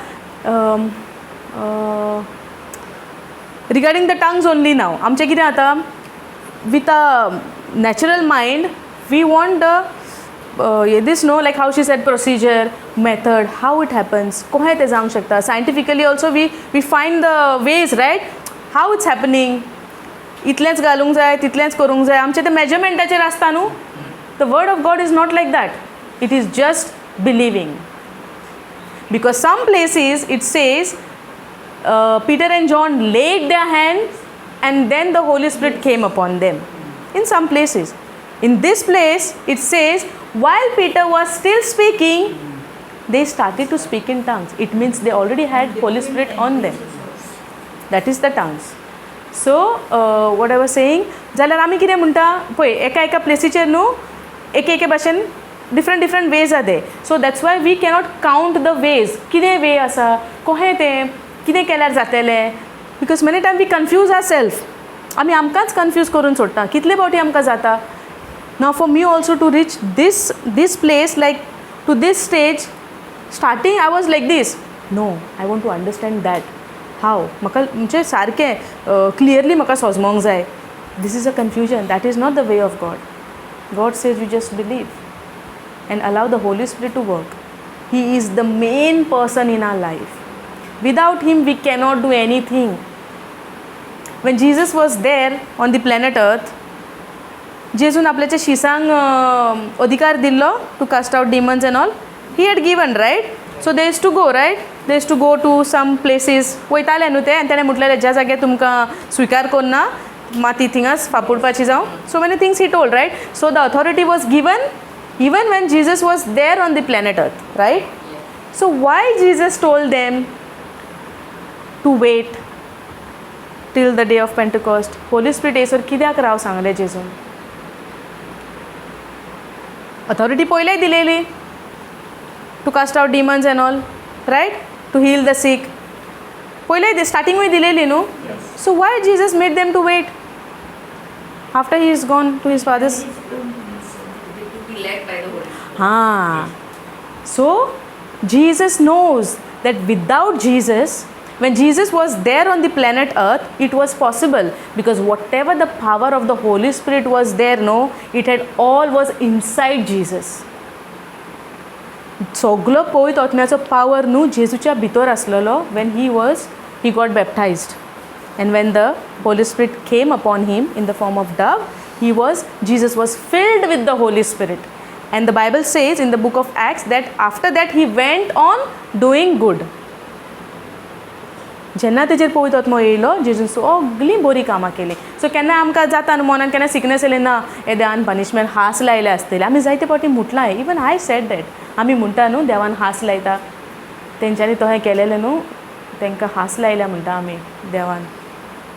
[SPEAKER 1] Regarding the tongues only now, आमचें कितें जाता, with a natural mind we want the this, no, like how she said, procedure, method, how it happens, कोहें तें जावंक शकता. Scientifically also we find the ways, right, how it's happening. इतलेंच घालूंक जाय, तितलेंच करूंक जाय, आमचें तें मेजरमेंटाचेर आसता न्हू. The word of God is not like that. It is just believing, because some places it says Peter and John laid their hands and then the Holy Spirit came upon them. In some places. In this place, it says, while Peter was still speaking, they started to speak in tongues. It means they already had Holy Spirit on them. That is the tongues. So, what I was saying, जाल्यार आमी कितें म्हणटा पळय, एका एका प्लेसीचेर न्हू एक एके भाशेन डिफरंट डिफरंट वेज आहा ते. So that's why we cannot count the ways. कितें वे आसा, कोहें तें कितें केल्यार जातलें, because many time we confuse ourself. आमी आमकांच कन्फ्यूज करून सोडटा. कितले फावटी आमकां जाता. Now for me also to reach this place, like to this stage, starting I was like this, no, I want to understand that how. म्हाका म्हणजे सारकें क्लियरली म्हाका सोजमोंक जाय. This is a confusion. That is not the way of God. God says you just believe and allow the Holy Spirit to work. He is the main person in our life. Without him we cannot do anything. When Jesus was there on the planet earth, जेजून आपल्याच्या शिसांक अधिकार दिल्लो to cast out demons and all. He had given, right? So they used to go, right? They used to go to some places. वयताले न्हू ते. आनी तेणें म्हटलेलें, ज्या जाग्यार तुमकां स्विकार करना, माती थिंगाच फापुडपाची जावं. So many things he told, right? So the authority was given even when Jesus was there on the planet earth, right? So why Jesus told them to wait till the day of Pentecost? Holy Spirit yes sir कित्याक राव सांगलें जेजून? Authority पयलेय दिलेली to cast out demons and all, right, to heal the sick. पयले स्टार्टिंगूय दिलेली न्हू. So why Jesus made them to wait after he is gone to his father's?
[SPEAKER 4] To be led by the Holy Spirit.
[SPEAKER 1] Ah. So Jesus knows that without Jesus, when Jesus was there on the planet Earth, it was possible because whatever the power of the Holy Spirit was there, no, it had all was inside Jesus. सगलो पवित्र आत्म्याचो power न्हू जेजूच्या भितर आसलेलो when he got baptized and when the Holy Spirit came upon him in the form of dove, he was Jesus was filled with the Holy Spirit. And the Bible says in the book of Acts that after that he went on doing good. जेन्ना तेजेर पवित्र आत्मो येयलो, जेजून सगळीं बरीं कामां केलीं. सो केन्ना आमकां जाता न्हू मनान, केन्ना सिकनस येयलें ना, हे देवान पनिशमेंट हास लायले आसतले. आमी जायते फावटी म्हटलां, even I said that. आमी म्हणटा न्हू, देवान हास लायता तेंच्यांनी, तशें केलेलें न्हू, तांकां हास लायल्या म्हणटा आमी देवान.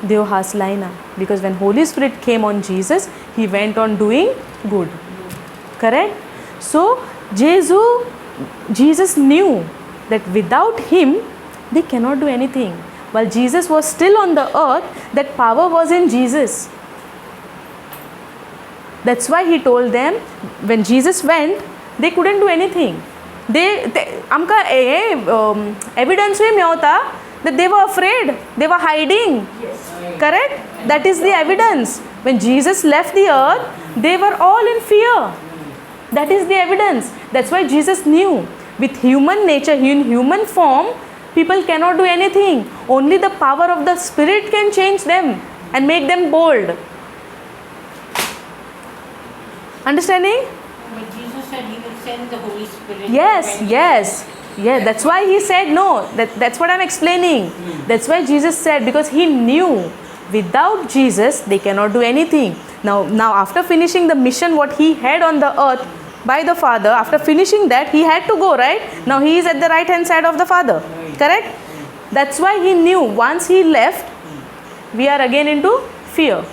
[SPEAKER 1] देव हास लायना, because when Holy Spirit came on Jesus, he went on doing good, correct? So जेजू, Jesus knew that without him they cannot do anything. While Jesus was still on the earth, that power was in Jesus. That's why he told them, when Jesus went, they couldn't do anything. They आमकां हे एविडन्सूय मेवता that they were afraid, they were hiding. Correct? That is the evidence. When Jesus left the earth, they were all in fear. That is the evidence. That's why Jesus knew with human nature, in human form, people cannot do anything. Only the power of the Spirit can change them and make them bold. Understanding?
[SPEAKER 4] But Jesus said he will send the Holy Spirit.
[SPEAKER 1] Yes,
[SPEAKER 4] when he
[SPEAKER 1] yes. Yeah, that's why he said no. That's what I'm explaining. That's why Jesus said, because he knew without Jesus they cannot do anything. Now after finishing the mission what he had on the earth by the Father, after finishing that he had to go, right? Now he is at the right hand side of the Father. Correct? That's why he knew once he left, we are again into fear.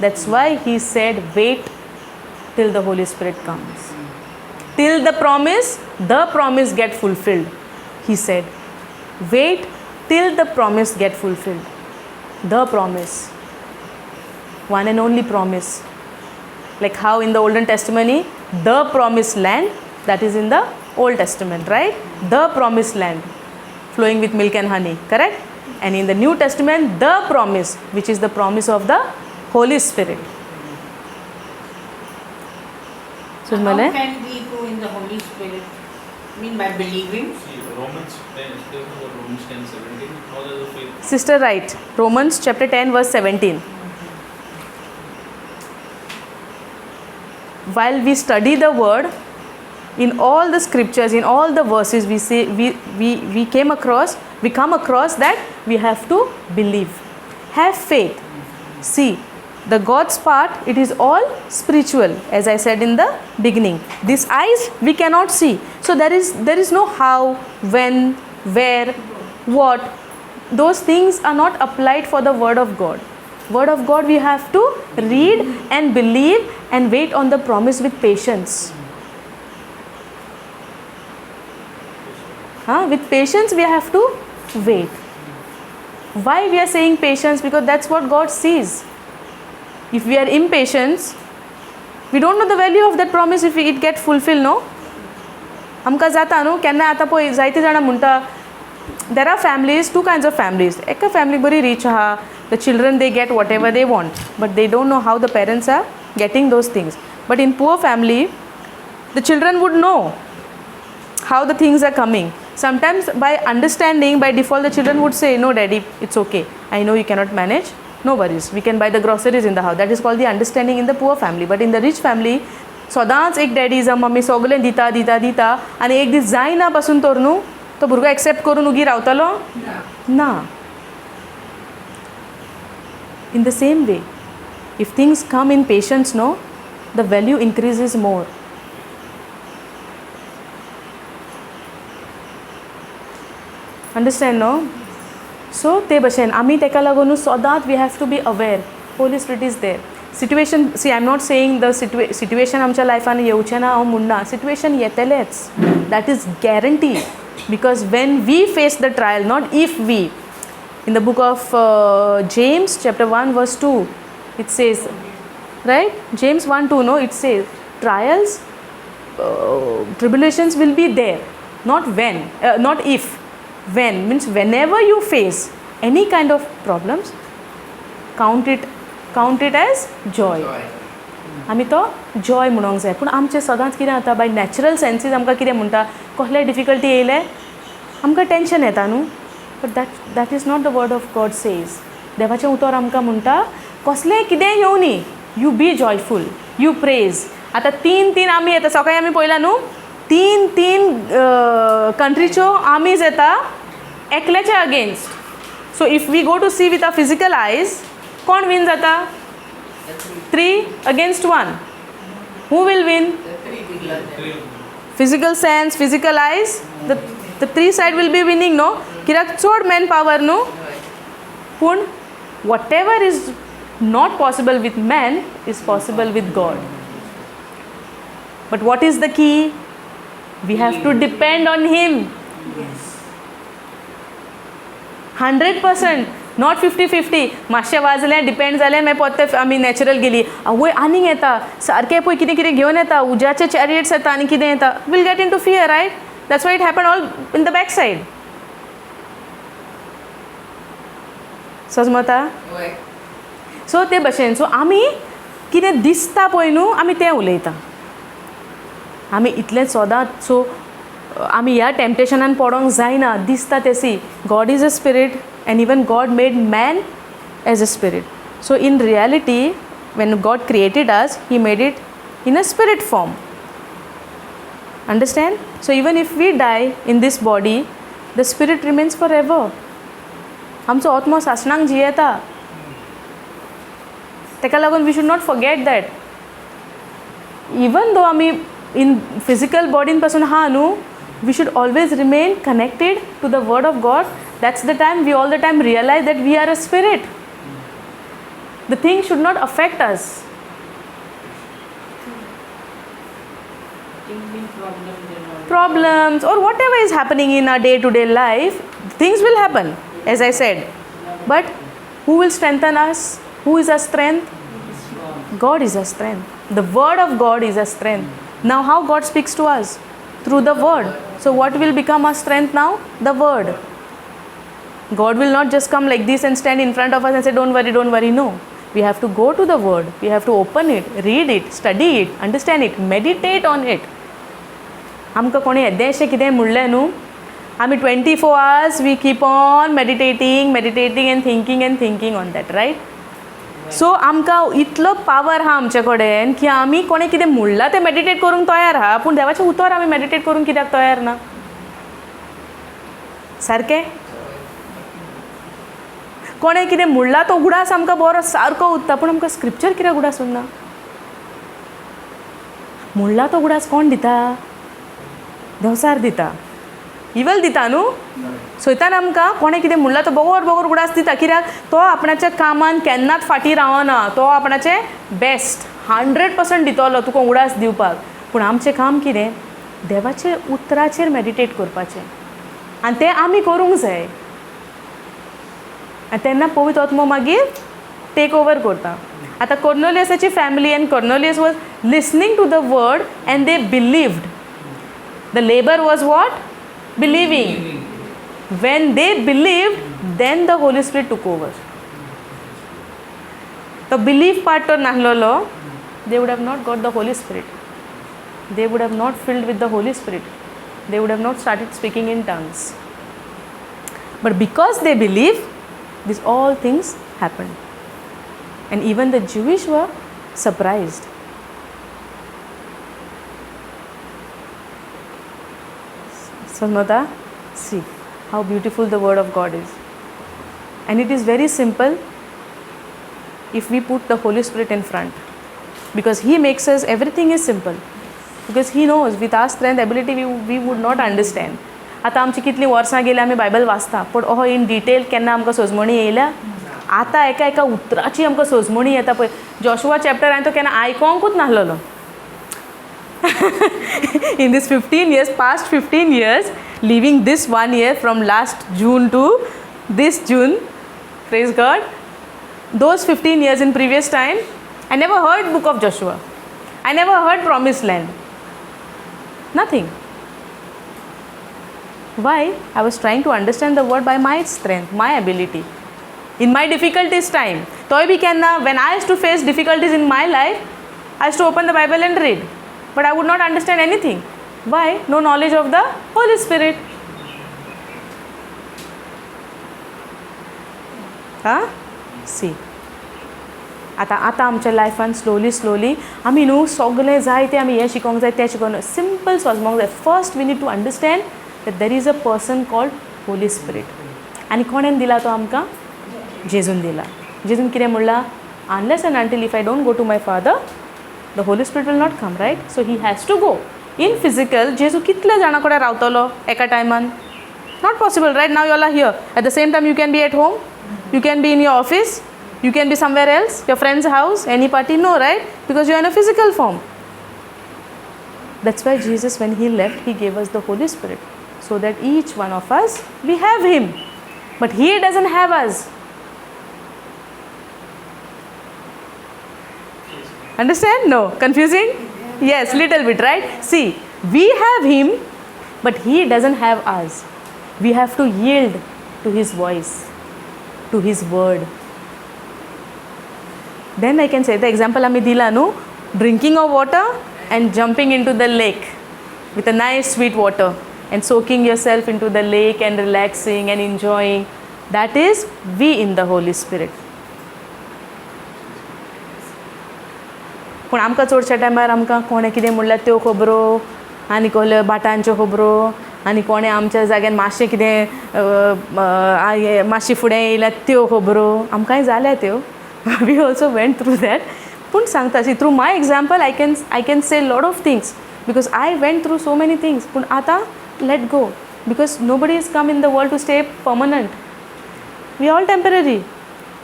[SPEAKER 1] That's why he said, wait till the Holy Spirit comes. Till the promise get fulfilled. He said, wait till the promise get fulfilled. The promise. One and only promise. Like how in the Olden Testimony, the promised land, that is in the Old Testament, right? The promised land. flowing with milk and honey, correct? And in the New Testament, the promise, which is the promise of the Holy Spirit. So
[SPEAKER 4] How
[SPEAKER 1] मला
[SPEAKER 4] can we go in the Holy Spirit? I mean by believing?
[SPEAKER 5] See, Romans 10, Romans 10:17, how does the faith?
[SPEAKER 1] Sister right, Romans chapter 10 verse 17. While we study the word, in all the scriptures, in all the verses, we see we came across, we come across that we have to believe, have faith. See, the God's part, it is all spiritual, as I said in the beginning. These eyes we cannot see, so there is no how, when, where, what. Those things are not applied for the word of God. Word of God we have to read and believe and wait on the promise with patience. With patience we have to wait. Why we are saying patience? Because that's what God sees. If we are impatient, we don't know the value of that promise if it get fulfilled, no? आमकां जाता न्हू केन्ना आतां पळय जायते जाणां म्हणटा, there are families, two kinds of families. एका फॅमिली बरी रीच आहा, the children they get whatever they want, but they don't know how the parents are getting those things. But in poor family, the children would know how the things are coming. Sometimes by understanding, by default, the children would say, no daddy, it's okay, I know you cannot manage, no worries, we can buy the groceries in the house. That is called the understanding in the poor family. But in the rich family, सदांच एक daddy जावं mummy सगळें दिता दिता दिता आनी एक दीस जायना पासून तर न्हू तो भुरगो एक्सेप्ट करून उगी रावतलो ना. In the same way, if things come in patience, no, the value increases more. Understand, no? So ते भशेन आमी तेका लागून सदांच we have to be aware, Holy Spirit is there. Situation, see, I am not saying the situation आमच्या लायफान येवचें ना हांव म्हणना, सिट्युएशन येतलेंच, that is guarantee. Because when we face the trial, not if we, in the book of James chapter 1 verse 2, it says, right? James 1:2, no, it says trials, tribulations will be there, not when, not if. When means whenever you face any kind of problems, count it as joy. आमी तो Joy म्हणूंक जाय. पूण आमचें सदांच कितें जाता, बाय natural senses आमकां कितें म्हणटा, कसले डिफिकल्टी येयले आमकां टेंशन येता न्हू. But that is not the word of God says. देवाचें उतर आमकां म्हणटा कसलें कितेंय येवं न्ही, you be joyful, you praise. आतां तीन तीन आमी येता, सकाळीं आमी पळयला न्हू, तीन तीन कंट्रीच्यो आर्मीज येता एकल्याच्या against. So if we go to see with our physical eyes, कोण विन जाता? 3 against 1. Who will win? Physical sense, physical eyes, the three side will be winning, no? कित्याक चड मॅन पावर न्हू. पूण whatever is not possible with man is possible with God. But what is the key? We have to depend on him. 100%, not 50-50. मातशें वाजलें, depend जालें, मागीर परतें आमी natural गेली. आवय आनीक येता सारकें, पळय कितें कितें घेवन येता, उज्याचे चॅरियट्स येता आनी कितें येता. Will get into fear, right? That's why it happen all in the back side. सजमता? सो ते भशेन, सो आमी कितें दिसता पळय न्हू, आमी तें उलयता. आमी इतलें सदांच, सो आमी ह्या टेम्पटेशनान पडोंक जायना. दिसता तें, see, God is a spirit and even God made man as a spirit. So in reality, when God created us, he made it in a spirit form. Understand? So even if we die in this body, the spirit remains forever. आमचो आत्मो सासणाक जियेता. तेका लागून we should not forget that. Even though आमी in physical बॉडीन पासून आहा न्हू, we should always remain connected to the word of God. That's the time we all the time realize that we are a spirit. The thing should not affect us. Problems or whatever is happening in our day-to-day life, things will happen, as I said. But who will strengthen us? Who is our strength? God is our strength. The word of God is our strength. Now how God speaks to us? Through the word. So what will become our strength now? The word. God will not just come like this and stand in front of us and say don't worry, don't worry. No, we have to go to the word, we have to open it, read it, study it, understand it, meditate on it. आमकां कोणें येदेशें कितें म्हणलें न्हू, आमी 24 hours we keep on meditating, meditating and thinking and thinking on that, right? So आमकां इतलो power आहा आमचे कडेन की आमी कोणें कितें म्हणलां तें मेडिटेट करूंक तयार आहा, पूण देवाचें उतर आमी मेडिटेट करूंक कित्याक तयार ना? सारकें? कोणें कितें म्हणलां तो उगडास आमकां बरो सारको उरता, पूण आमकां स्क्रिप्चर कित्याक उगडास उरना? म्हणलां तो उगडास कोण दिता? देंवचार दिता, इवल दिता न्हू. सोयतान आमकां कोणें कितें म्हणलां तो बगर बगर उगडास दिता, कित्याक तो आपणाच्या कामान केन्नाच फाटीं रावना, तो आपणाचें बेस्ट 100% दितलो तुका उगडास दिवपाक. पूण आमचें काम कितें? देवाचे उतराचेर मेडिटेट करपाचें, आनी तें आमी करूंक जाय. आनी तेन्ना पवित्र आत्मो मागीर टेक ओवर करता. आतां कोर्नोलियसाची family and Cornelius was listening to the word and they believed. The labour was what? Believing. When they believed, then the Holy Spirit took over. The belief part to nahlolo, they would have not got the Holy Spirit. They would have not filled with the Holy Spirit. They would have not started speaking in tongues. But because they believe, these all things happened. And even the Jewish were surprised. Samata, see how beautiful the word of God is. And it is very simple if we put the Holy Spirit in front, because He makes us, everything is simple, because He knows with our strength, ability, we would not understand. आतां आमची कितलीं वर्सां गेली आमी Bible वाचता, पूण ओहो in detail केन्ना आमकां सोजमणी येयल्या? आतां एका एका उतराची आमकां सोजमणी येता. पळय जोशुआ चॅप्टर हांवें तो केन्ना आयकोंकूच नासलेलो. In this 15 years, past 15 years, leaving this 1 year from last June to this June, praise God, those 15 years in previous time, I never heard book of Joshua. I never heard promised land. Nothing. Why? I was trying to understand the word by my strength, my ability. In my difficulties time. Toy bhi kenna, when I used to face difficulties in my life, I used to open the Bible and read. But I would not understand anything. Why? No knowledge of the Holy Spirit. Huh? See. आतां आतां आमच्या लायफान slowly slowly आमी न्हू सगळें जाय तें आमी हें शिकोंक जाय तें शिकोंक जाय, सिंपल सोजमोंक जाय. First we need to understand that there is a person called Holy Spirit. आनी कोणेन दिला तो आमकां? जेजून दिला. जेजून कितें म्हणलां? Unless and until if I don't go to my father, the Holy Spirit will not come, right? So he has to go. In physical, जेजू कितल्या जाणां कडेन रावतलो एका टायमान? Not possible, right? Now you all are here. At the same time you can be at home, you can be in your office, you can be somewhere else, your friend's house, any party. No, right? Because you are in a physical form. That's why Jesus, when he left, he gave us the Holy Spirit, so that each one of us, we have him. But he doesn't have us. Understand? No? Confusing? Yes, little bit, right? See, we have him, but he doesn't have us. We have to yield to his voice, to his word. Then I can say the example ami dila nu, drinking of water and jumping into the lake with a nice sweet water and soaking yourself into the lake and relaxing and enjoying. That is we in the Holy Spirit. पूण आमकां चडश्या टायमार आमकां कोणें कितें म्हणल्यार त्यो खबरो, आनी कसल्यो भाटांच्यो खबरो, आनी कोणें आमच्या जाग्यार मातशें कितें मातशें फुडें येयल्यार त्यो खबरो आमकांय जाल्या त्यो. We also went through that. पूण सांगता, see, through my example I can say lot of things, because I went through so many things. पूण आतां let go, because nobody is come in the world to stay permanent. We all temporary.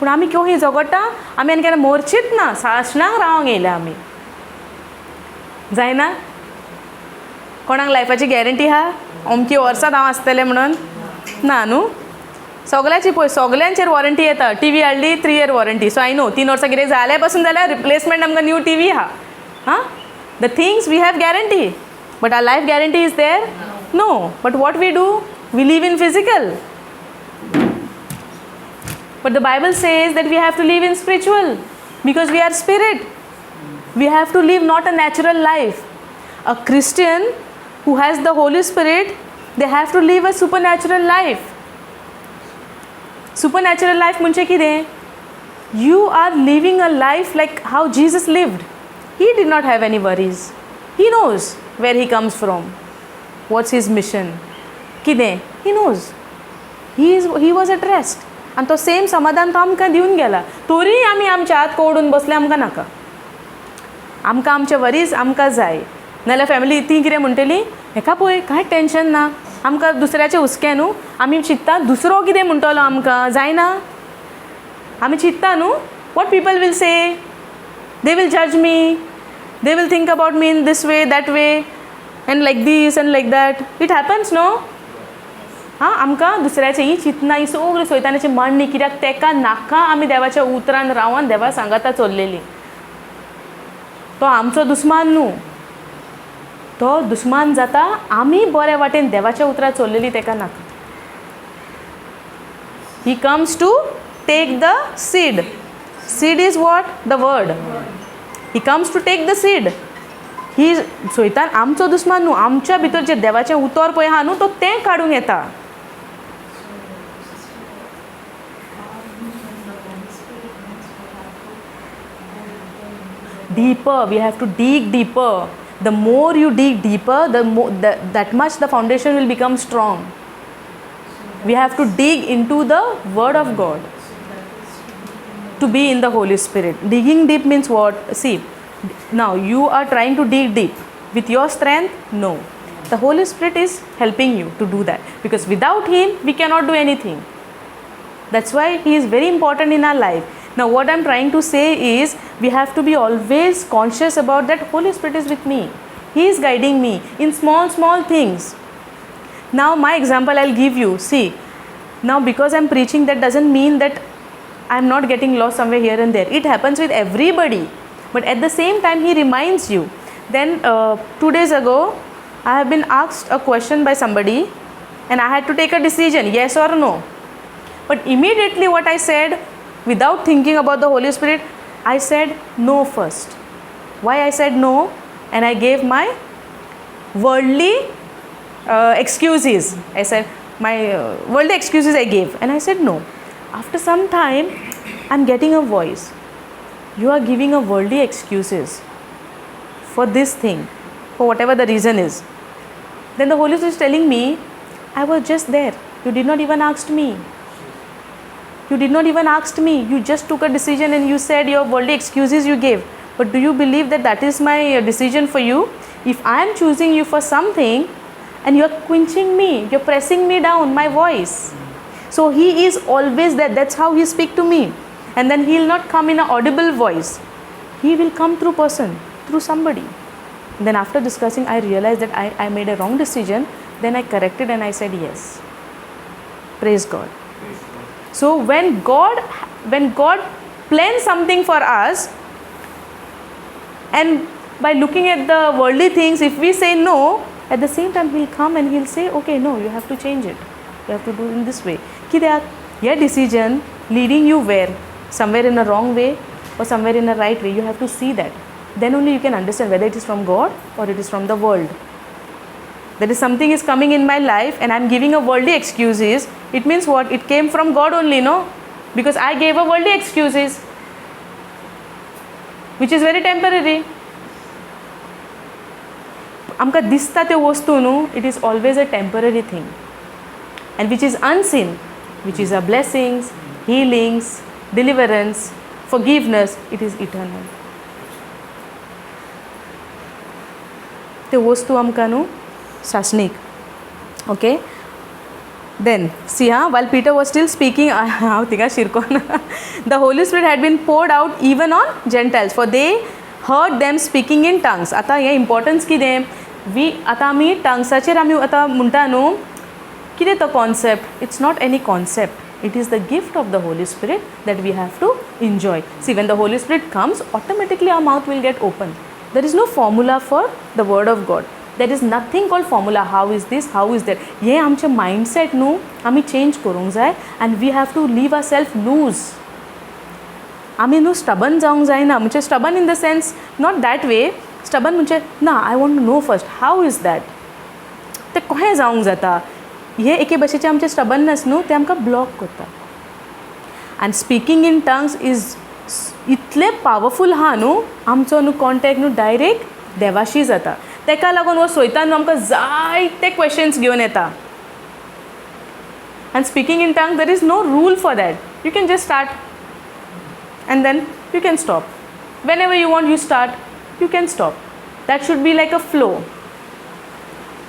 [SPEAKER 1] पूण आमी क्यों ही झगडटा? आमी आनी केन्ना मोरचीत ना, सासणाक रावंक येयल्या आमी. जायना? कोणाक लायफाची गॅरंटी आहा अमकी वर्सां हांव आसतलें म्हणून? ना न्हू. सगळ्याची पळय, सगळ्यांचेर वॉरंटी येता. टी व्ही हाडली 3 year warranty. So I know 3 वर्सां कितें जाल्यार पसून जाल्यार रिप्लेसमेंट आमकां न्यू टी व्ही आहा. हां, the things we have guarantee, but our life guarantee is there? No. But what we do, we live in physical. But the Bible says that we have to live in spiritual because we are spirit. We have to live not a natural life. A Christian who has the Holy Spirit, they have to live a supernatural life. Supernatural life म्हणजे कितें? You are living a life like how Jesus lived. He did not have any worries. He knows where he comes from, what's his mission, कितें he knows. He was at rest. आनी तो same समाधान तो आमकां दिवन गेला. तरी आमी आमच्या हात कोडून बसले, आमकां नाका, आमकां आमचे वरीज आमकां जाय. नाजाल्यार फॅमिली ती कितें म्हणटली, हेका पळय कांय टेंशन ना, आमकां दुसऱ्याचें हुस्के न्हू, आमी चिंत्ता दुसरो कितें म्हणटलो आमकां, जायना आमी चिंत्ता न्हू, what people will say, they will जज me, they will think about me in this way, that way, and like this and like that. It happens no? हां, आमकां दुसऱ्याचें ही चिंतना ही सगळी सैतानाची मांडणी, कित्याक तेका नाका आमी देवाच्या उतरान रावन देवा सांगाता चल्लेली. तो आमचो दुस्मान न्हू, तो दुस्मान जाता आमी बऱ्या वाटेन देवाच्या उतरान चल्लेली तेका नाका. He comes to take the seed. Seed is what? The word. He comes to take the seed. ही सैतान आमचो दुस्मान न्हू, आमच्या भितर जें देवाचें उतर पळय आहा न्हू, तो तें काडूंक येता. Deeper, we have to dig deeper. The more you dig deeper, the more that much the foundation will become strong. We have to dig into the word of God to be in the Holy Spirit. Digging deep means what? See, now you are trying to dig deep with your strength? No. The Holy Spirit is helping you to do that, because without Him we cannot do anything. That's why He is very important in our life. Now what I'm trying to say is, we have to be always conscious about that Holy Spirit is with me. He is guiding me in small, small things. Now my example I'll give you. See, now because I'm preaching, that doesn't mean that I'm not getting lost somewhere here and there. It happens with everybody. But at the same time, He reminds you. Then 2 days ago, I have been asked a question by somebody and I had to take a decision, yes or no. But immediately what I said, without thinking about the Holy Spirit, I said no first. Why I said no? And I gave my worldly excuses. I said, my worldly excuses I gave. And I said no. After some time, I'm getting a voice. You are giving a worldly excuses for this thing, for whatever the reason is. Then the Holy Spirit is telling me, I was just there. You did not even ask me. You did not even ask me. You just took a decision and you said your worldly excuses you gave. But do you believe that that is my decision for you? If I am choosing you for something and you are quenching me, you are pressing me down, my voice. So He is always there. That's how He speaks to me. And then He will not come in an audible voice. He will come through person, through somebody. Then after discussing, I realized that I made a wrong decision. Then I corrected and I said yes. Praise God. So when God plans something for us, and by looking at the worldly things, if we say no, at the same time He'll come and He'll say, okay, no, you have to change it. You have to do in this way. Kidak, your decision leading you where? Somewhere in a wrong way or somewhere in a right way. You have to see that. Then only you can understand whether it is from God or it is from the world. That is, something is coming in my life and I am giving a worldly excuses. It means what? It came from God only, no? Because I gave a worldly excuses, which is very temporary. Amka dista te vastu nu, it is always a temporary thing, and which is unseen, which is our blessings, healings, deliverance, forgiveness, it is eternal. Te vastu amka nu सासनीक. Okay, then see, while Peter was still speaking, हांव थिंगा शिरकोन, the Holy Spirit had been poured out even on Gentiles, for they heard them speaking in tongues. आतां हें importance कितें, we आतां आमी टंग्साचेर आमी आतां म्हणटा न्हू, कितें तो concept? It's not any concept. It is the gift of the Holy Spirit that we have to enjoy. See, when the Holy Spirit comes, automatically our mouth will get open. There is no formula for the word of God. There is nothing called formula, how is this, how is that. हें आमचें mindset न्हू आमी change करूंक जाय and we have to leave our self loose. आमी न्हू stubborn जावंक जायना. म्हणजे stubborn in the sense not that way, stubborn म्हणजे ना I want to know first how is that, तें कशें जावंक जाता. हे एके भशेचें आमचें स्टबननेस न्हू तें आमकां ब्लॉक करता. आनी स्पिकींग इन टंग्स is इतलें पावरफूल आहा न्हू, आमचो न्हू कॉन्टेक्ट न्हू डायरेक्ट देवाशी जाता. तेका लागून हो सोयतान न्हू आमकां जायते क्वेश्चन्स घेवन येता. आनी speaking in tongue there is no rule for that. You can just start and then you can stop. Whenever you want you start, you can stop. That should be like a flow.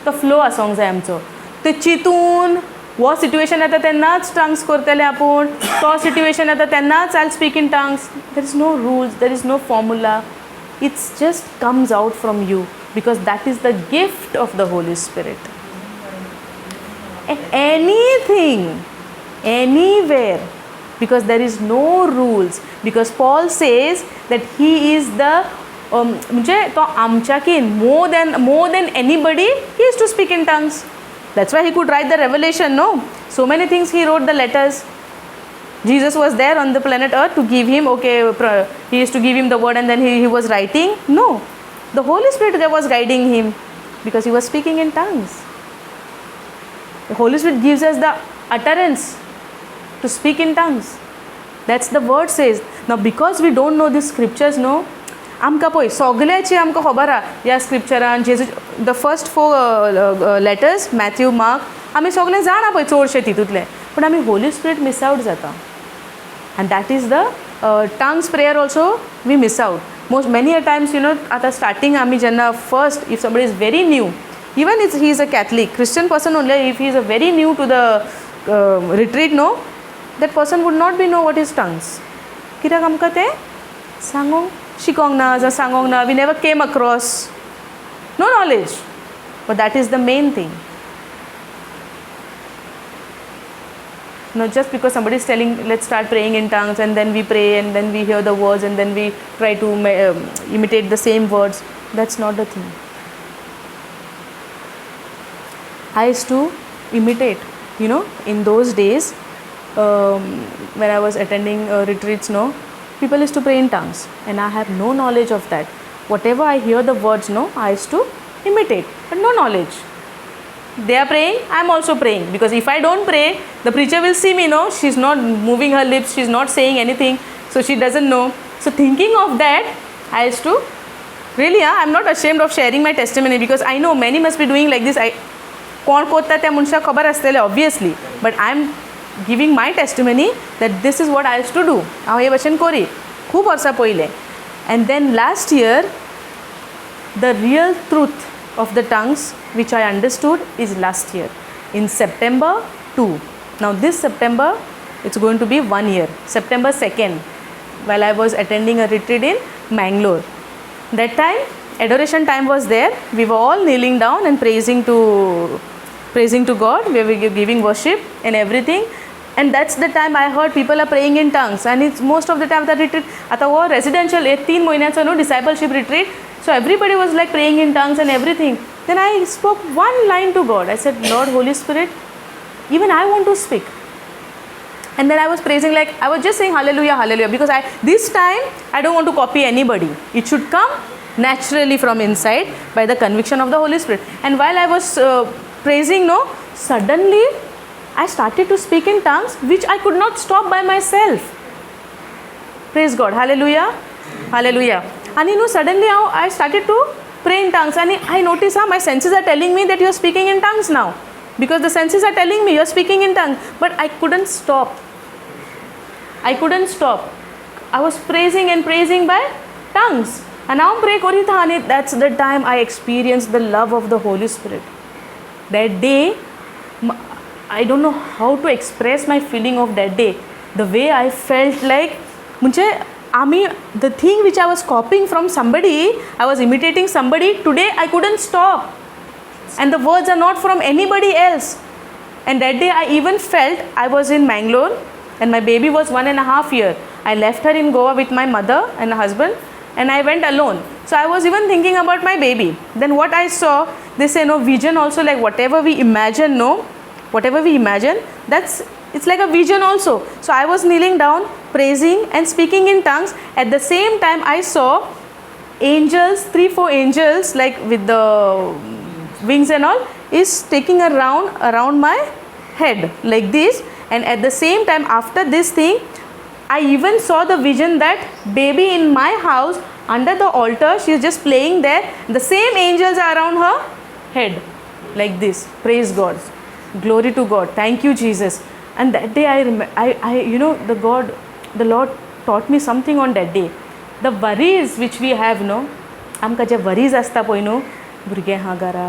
[SPEAKER 1] तो flow आसूंक जाय आमचो. ते चिंतून हो situation येता तेन्नाच tongues करतले आपूण, तो सिट्युएशन येता तेन्नाच I speak in tongues. There is no rules, there is no formula. It's just comes out from you because that is the gift of the Holy Spirit. Anything, anywhere, because there is no rules. Because Paul says that he is the म्हणजे तो आमच्याकीन more than anybody he is to speak in tongues. That's why he could write the revelation, no? So many things he wrote the letters. Jesus was there on the planet earth to give him, okay, he used to give him the word and then he was writing. No, the Holy Spirit there was guiding him because he was speaking in tongues. The Holy Spirit gives us the utterance to speak in tongues. That's the word says. Now because we don't know these scriptures, no, आमकां पळय सगळ्याची आमकां खबर आहा ह्या स्क्रिप्चरान. जेजू the first four letters Matthew Mark आमी सगळें जाणा पळय चडशें तितूंतलें, पूण आमी होली स्पिरिट मिस आवट जाता. And that is the tongues prayer also we miss out most many a times. You know आतां स्टार्टींग आमी जेन्ना first if somebody is very new, even if he is a Catholic Christian person only, if he is a very new to the retreat, no, that person would not be know what is tongues. कित्याक आमकां तें सांगोंक शिकोंक ना, जावं सांगोंक ना, we never came across, no knowledge. But that is the main thing. Not just because somebody is telling let's start praying in tongues and then we pray and then we hear the words and then we try to imitate the same words. That's not the thing. I used to imitate, you know, in those days when I was attending retreats, no, people used to pray in tongues and I have no knowledge of that. Whatever I hear the words, no, I used to imitate, but no knowledge. They are praying, I am also praying, because if I don't pray, the preacher will see me, no, she is not moving her lips, she is not saying anything, so she doesn't know. So thinking of that, I used to really, I am not ashamed of sharing my testimony because I know many must be doing like this. I कोण कोत्ता त्या मनशाक खबर आसतलें obviously, but I am giving my testimony that this is what I used to do. हांव हे भशेन करी खूब वर्सां पयलें. And then last year the real truth of the tongues which I understood is last year in September 2. Now this September it's going to be 1 year, September 2nd, while I was attending a retreat in Mangalore. That time adoration time was there. We were all kneeling down and praising to God. We were giving worship and everything. And that's the time I heard people are praying in tongues. And it's most of the time the retreat, आता वो residential 3 महिन्याचो न्हू discipleship retreat. So everybody was like praying in tongues and everything. Then I spoke one line to God. I said, Lord, Holy Spirit, even I want to speak. And then I was praising, like I was just saying hallelujah, hallelujah, because I this time I don't want to copy anybody. It should come naturally from inside by the conviction of the Holy Spirit. And while I was praising, no, suddenly I started to speak in tongues, which I could not stop by myself. Praise God, hallelujah, hallelujah. And you know, suddenly I started to pray in tongues, and I noticed how my senses are telling me that you are speaking in tongues now, because the senses are telling me you are speaking in tongues. But I couldn't stop. I couldn't stop. I was praising and praising by tongues. And now pray korita, and that's the time I experienced the love of the Holy Spirit. That day, I don't know how to express my feeling of that day. The way I felt like, the thing which I was copying from somebody, I was imitating somebody, today I couldn't stop. And the words are not from anybody else. And that day I even felt, I was in Mangalore and my baby was 1.5 years. I left her in Goa with my mother and husband, And I went alone. So I was even thinking about my baby. Then what I saw, they say no vision also, like whatever we imagine, no, whatever we imagine, that's, it's like a vision also. So I was kneeling down, praising and speaking in tongues. At the same time, I saw angels, 3-4 angels, like with the wings and all, is taking a round around my head like this. And at the same time, after this thing, I even saw the vision that baby in my house under the altar, she is just playing there. The same angels are around her head like this. Praise God. Glory to God. Thank you, Jesus. And that day I you know, the Lord taught me something on that day. The worries which we have, no, आमकां जे worries आसता पळय न्हू, भुरगें आहा घरा,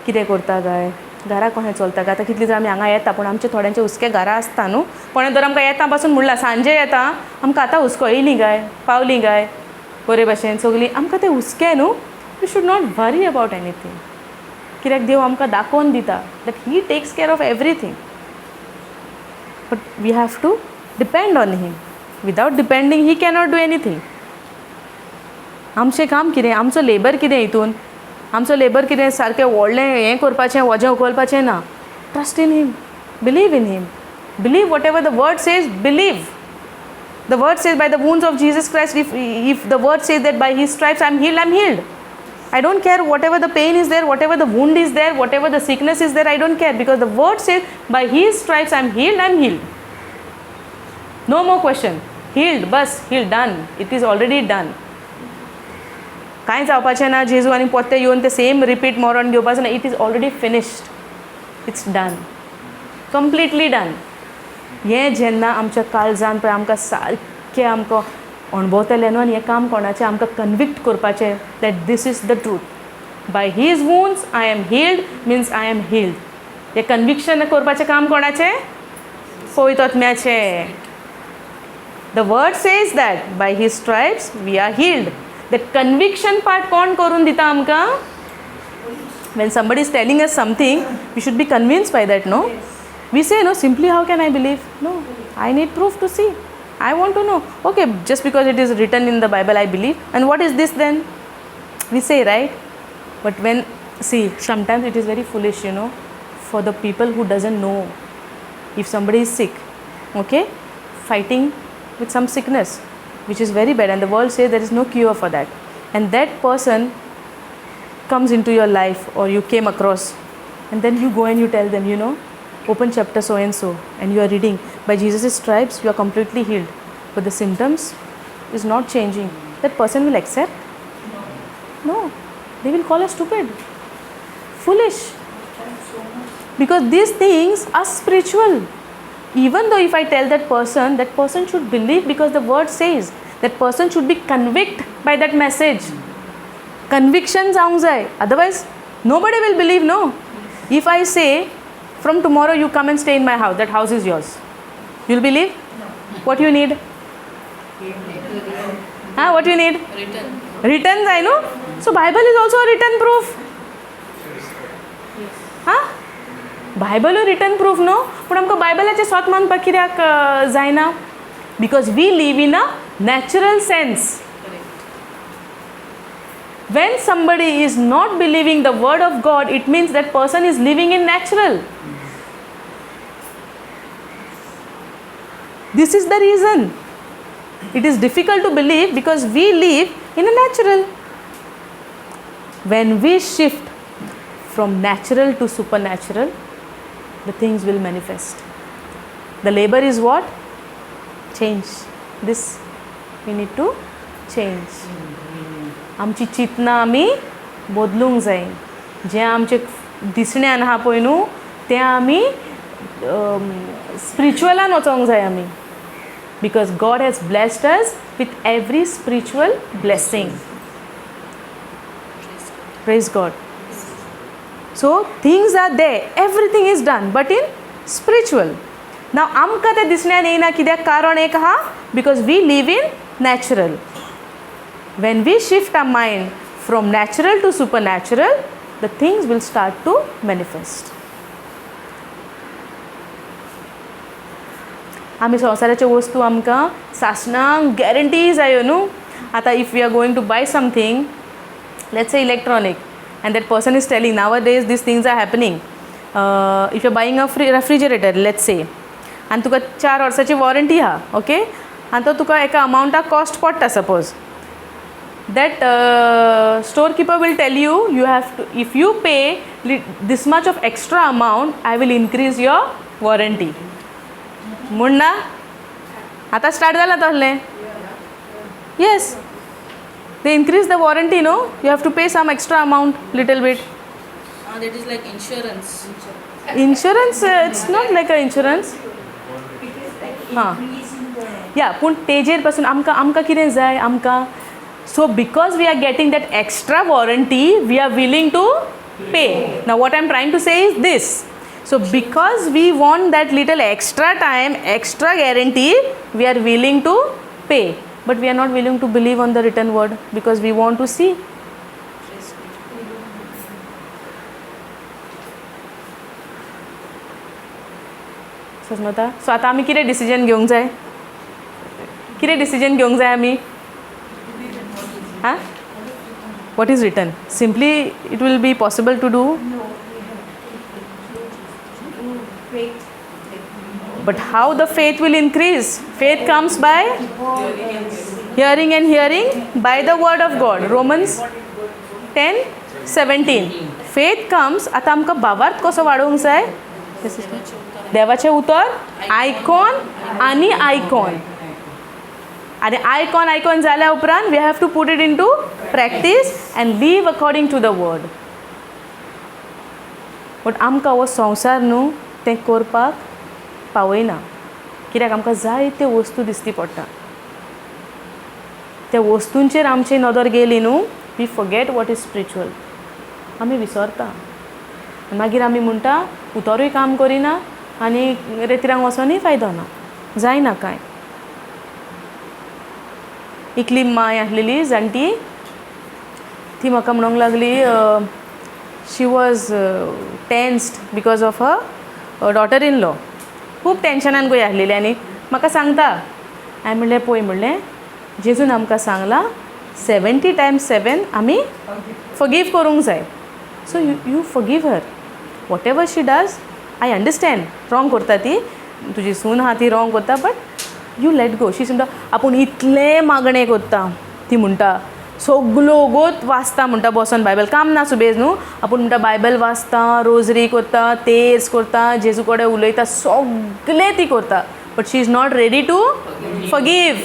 [SPEAKER 1] कितें करता काय, घरा कशें चलता काय, आतां कितलीं जाण आमी हांगा येता पूण आमचे थोड्यांचे हुस्के घरा आसता न्हू. कोणें तर आमकां येता पासून म्हणलां सांजे येता, आमकां आतां हुस्को येयली काय, पावली काय बरे भाशेन सगळीं, आमकां ते हुस्के न्हू. We should not worry about anything, कित्याक देव आमकां दाखोवन दिता that he takes care of everything. But we have to depend on him. Without depending he cannot do anything. आमचें काम कितें, आमचो लेबर कितें, हितून आमचो लेबर कितें, सारकें व्हडलें हें करपाचें, वजें उखलपाचें ना. Trust in him, believe in him, believe whatever the word says, believe. The word says by the wounds of Jesus Christ, if the word says that by his stripes I am healed, I am healed. I don't care whatever the pain is there, whatever the wound is there, whatever the sickness is there, I don't care, because the word says by his stripes I am healed, I am healed. No more question. Healed, bus, healed, done. It is already done. कांय जावपाचें ना, जेजू आनी पोत्ते येवन ते same repeat मरण घेवपाचें ना. It is already finished, it's done, completely done. हें जेन्ना आमच्या काळजान पळय आमकां सारकें आमकां अणभवतलें न्हू, आनी हें काम कोणाचें, आमकां कन्विक्ट करपाचें that this is the truth. By his wounds I am healed means I am healed. हें कन्विक्शन करपाचें काम कोणाचें, पवित्र आत्म्याचें. The word says that by his stripes we are healed. The conviction part कोण करून दिता आमकां? When somebody is telling us something, we should be convinced by that, no? We say, no, simply how can I believe? No, I need proof to see. I want to know. Okay, just because it is written in the Bible, I believe. And what is this then? We say, right? But when, see, sometimes it is very foolish, you know, for the people who doesn't know. If somebody is sick, okay, fighting with some sickness, which is very bad, and the world says there is no cure for that, and that person comes into your life or you came across, and then you go and you tell them, you know, open chapter so and so, and you are reading, by Jesus' stripes you are completely healed, but the symptoms is not changing. That person will accept? No, they will call us stupid, foolish, because these things are spiritual. Even though if I tell that person should believe, because the word says that person should be convicted by that message. Conviction जावंक जाय, otherwise nobody will believe, no? If I say from tomorrow you come and stay in my house, that house is yours, you'll believe?
[SPEAKER 3] No.
[SPEAKER 1] What you need? Huh? What you need?
[SPEAKER 2] Written.
[SPEAKER 1] Written, I know. So Bible is also a written proof. Huh? बायबलूय written proof न्हू, पूण आमकां बायबलाचें स्वत मानपाक कित्याक जायना? Because we live in a natural sense. When somebody is not believing the word of God, it means that person is living in natural. This is the reason it is difficult to believe, because we live in a natural. When we shift from natural to supernatural, the things will manifest. The labor is what? Change. This we need to change. आमची चिंतना आमी बदलूंक जाय. जें आमचें दिसण्यान आहा पळय न्हू, तें आमी स्पिरिच्युअलान वचोंक जाय आमी, because God has blessed us with every spiritual blessing. Praise God. So things are there, everything is done, but in spiritual. Now आमकां तें दिसण्यान येयना, कित्याक? कारण एक आहा, because we live in natural. When we shift our mind from natural to supernatural, the things will start to manifest. आमी संवसाराच्यो वस्तू आमकां सासणांक गॅरंटी जायो न्हू. आतां if we are going to buy something, let's say electronic, and that person is telling, nowadays these things are happening. If you are buying a refrigerator, let's say, आनी तुका 4 वर्साची warranty आहा, ओके, आनी तो तुका एका अमावंटाक कॉस्ट पडटा. Suppose that store keeper will tell you, you have to, if you pay this much of extra amount, I will increase your warranty. म्हूण ना आतां स्टार्ट जालां तसलें. Yes, they increase the warranty, no, you have to pay some extra amount, little bit.
[SPEAKER 2] That is like insurance.
[SPEAKER 1] Insurance, it's not like a insurance. हां, या, पूण तेजेर पासून आमकां आमकां कितें जाय आमकां. So because we are getting that extra warranty, we are willing to pay. Now what I am trying to say is this. So because we want that little extra time, extra guarantee, we are willing to pay. But we are not willing to believe on the written word because we want to see. समजता? So आतां आमी कितें decision घेवंक जाय? कितें decision घेवंक जाय आमी? हां, what is written? Simply it will be possible to do? But how the faith will increase? Faith comes by hearing and hearing by the word of God. Romans 10:17. Faith comes. आतां आमकां भावार्थ कसो वाडोवंक जाय? देवाचें उतर आयकोन आनी आयकोन, आनी आयकोन आयकोन जाल्या उपरांत we have to put it into practice and live according to the word. But आमकां हो संवसार न्हू तें करपाक पावयना, कित्याक आमकां जायत्यो वस्तू दिसती पडटा. त्या वस्तूंचेर आमची नदर गेली न्हू, we forget what is spiritual. आमी विसरता. मागीर आमी म्हणटा उतरूय काम करिना आनी रेतिरांक वचोनूय फायदो ना, जायना कांय. एकली माय आसलेली जाणटी, ती म्हाका म्हणूंक लागली, she was tensed because of her daughter in law. खूब टेंशनान खंय आसलेली आनी म्हाका सांगता. हांवें म्हणलें पळय, म्हणलें जेजून आमकां सांगलां 70 times 7 आमी फगीव करूंक जाय. So you forgive her, whatever she does. I understand wrong करता ती, तुजी सून आहा ती रॉंग करता, but you let go. She म्हणटा आपूण इतलें मागणें करता, ती म्हणटा सगलो गोत वाचता, म्हणटा बसोन बायबल, काम ना सुबेज न्हू, आपूण म्हणटा बायबल वाचता, रोजरी करता, तेर्स करता, जेजू कडेन उलयता, सगलें ती करता, but she is not ready to forgive.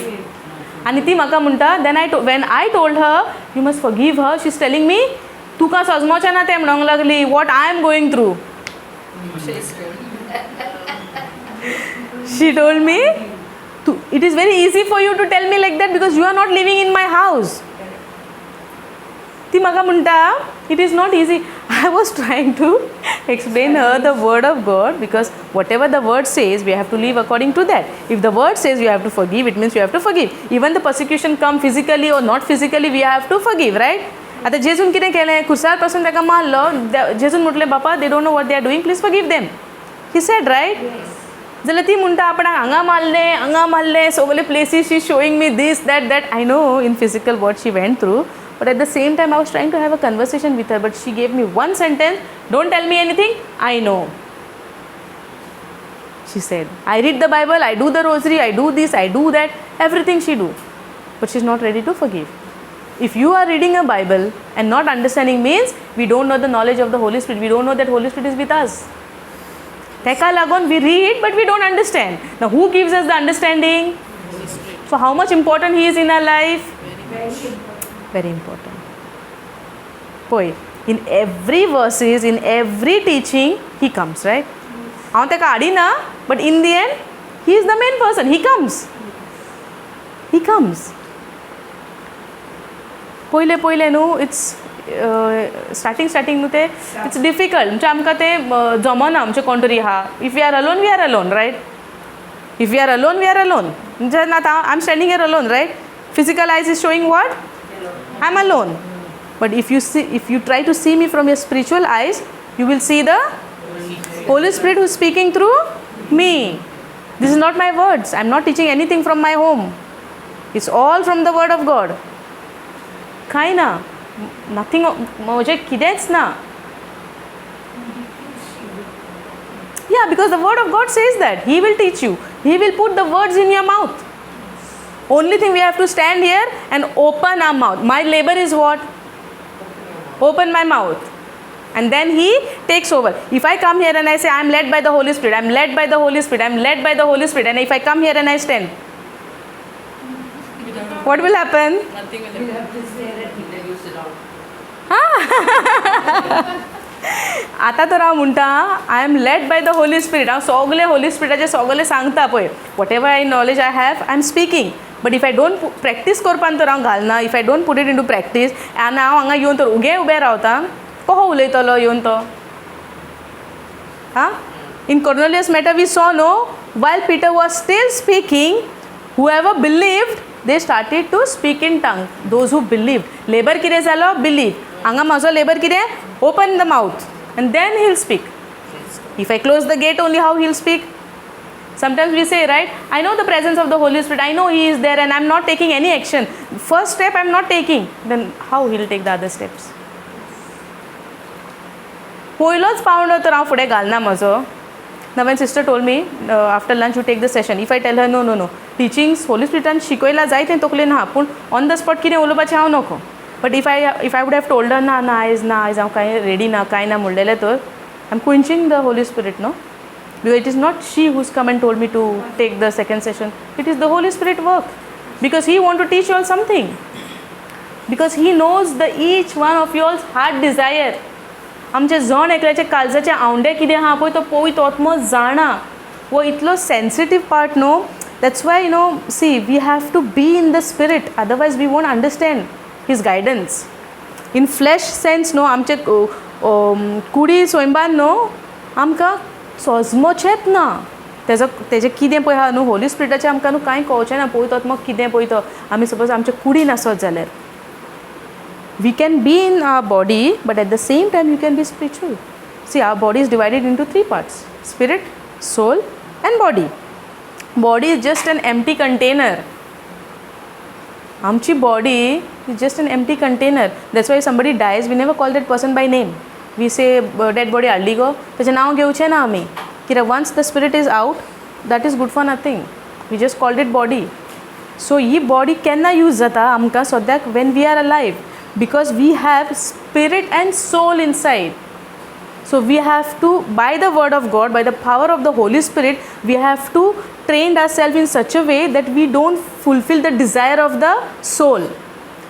[SPEAKER 1] आनी ती म्हाका म्हणटा, then I when I told her you must forgive her, she is telling me तुका सजमोचें ना तें म्हणूंक लागली, what I am going through. She told me, it is very easy for you to tell me like that because you are not living in my house. ती म्हाका म्हणटा it is not easy. I was trying to explain her the word of God because whatever the word says we have to live according to that. If the word says you have to forgive, it means you have to forgive. Even the persecution come physically or not physically, we have to forgive, right? आतां जेजून कितें केलें, खुर्सार पासून ताका मारलो, जेजून म्हटलें बापा they don't know what they are doing, please forgive them, he said, right? जाल्यार ती म्हणटा आपणाक हांगा मारलें, हांगा मारलें, सगळे places she showing me this that that. I know in physical what she went through, but at the same time I was trying to have a conversation with her, but she gave me one sentence, don't tell me anything, I know. She said, I read the Bible, I do the rosary, I do this, I do that, everything she do, but she is not ready to forgive. If you are reading a Bible and not understanding means we don't know the knowledge of the Holy Spirit, we don't know that Holy Spirit is with us. Teka lagon we read but we don't understand. Now who gives us the understanding? So how much important he is in our life? Very important. Poi, in every verses, in every teaching, he comes, right? Hav teka adina, but in the end, he is the main person. He comes. He comes. पयले पयले न्हू it's starting starting न्हू ते it's difficult, म्हणजे आमकां तें जमना. आमचें कोण तरी आहा, if we are alone we are alone, right? If we are alone we are alone. म्हणजे आतां I am standing here alone, right? Physical eyes is showing what? I am alone. But if you see, if you try to see me from your spiritual eyes, you will see the Holy Spirit who is speaking through me. This is not my words. I am not teaching anything from my home. It's all from the word of God. कांय ना, nothing, म्हजें कितेंच ना. Yeah, because the word of God says that he will teach you, he will put the words in your mouth. Only thing we have to stand here and open our mouth. My labor is what? Open my mouth. And then he takes over. If I come here and I say, I am led by the Holy Spirit, I am led by the Holy Spirit, I am led by the Holy Spirit, and if I come here and I stand, what will happen?
[SPEAKER 2] Nothing will
[SPEAKER 3] You
[SPEAKER 2] happen.
[SPEAKER 3] have to stare at me.
[SPEAKER 4] Then you sit down.
[SPEAKER 1] आतां तर हांव म्हणटा, I am led by the Holy Spirit. हांव सगलें होली स्पिरिटाचें सगलें सांगता पळय. Whatever I knowledge I have, I am speaking. But if I don't practice करपान तर हांव घालना, if I don't put it into practice, आनी हांव हांगा येवन तर उगे उबें रावता, कसो उलयतलो येवन तो? आं, in Cornelius matter we saw no, while Peter was still speaking, whoever believed, they started to speak in tongue. Those who believed. Labour कितें जालो? बिलीव. हांगा म्हजो लेबर कितें? Open the mouth and then he'll speak. If I close the gate only, how he'll speak? Sometimes we say, right, I know the presence of the Holy Spirit, I know he is there, and I'm not taking any action. First step I'm not taking, then how he'll take the other steps? पयलोच पावंडो तर हांव फुडें घालना म्हजो. Now when sister told me, after lunch you take the session, if I tell her no, no, no, teachings Holy Spiritan शिकयला जाय तें तकलेन आहा, पूण ऑन the spot कितें उलोवपाचें हांव नको. But if I would have told her ना ना आयज ना, आयज हांव कांय रेडी ना, कांय ना म्हणलेलें तर I am quenching the Holy Spirit, no? Because it is not she who's come and told me to take the second session, it is the Holy Spirit work, because he want to teach you all something, because he knows the each one of your heart desire. आमचे जण एकल्याचे काळजाचे आवंडे कितें आहा पळय तो पवित्र आत्मो जाणा. हो इतलो सेन्सिटीव पार्ट न्हू. That's why you know, see, we have to be in the spirit, otherwise we won't understand his guidance. In flesh sense न्हू, आमचे कुडी स्वयंबान न्हू आमकां सोजमोचेंच ना तेजो, तेजें कितें पळय आहा न्हू होली स्पिरिटाचें आमकां न्हू कांय कळचें ना. पवित्र आत्मो कितें पळय तो आमी सपोज आमचे कुडीन आसत जाल्यार, we can be in our body, but at the same time you can be spiritual. See, our body is divided into three parts: spirit, soul and body. Body is just an empty container. आमची body is just an empty container. That's why somebody dies, we never call that person by name. We say dead body हाडली गो, ताचें नांव घेवचें ना आमी, कित्याक once the spirit is out, that is good for nothing. We just called it body. So he body केन्ना use जाता आमकां सद्याक? When we are alive, because we have spirit and soul inside. So we have to, by the word of God, by the power of the Holy Spirit, we have to train ourselves in such a way that we don't fulfill the desire of the soul.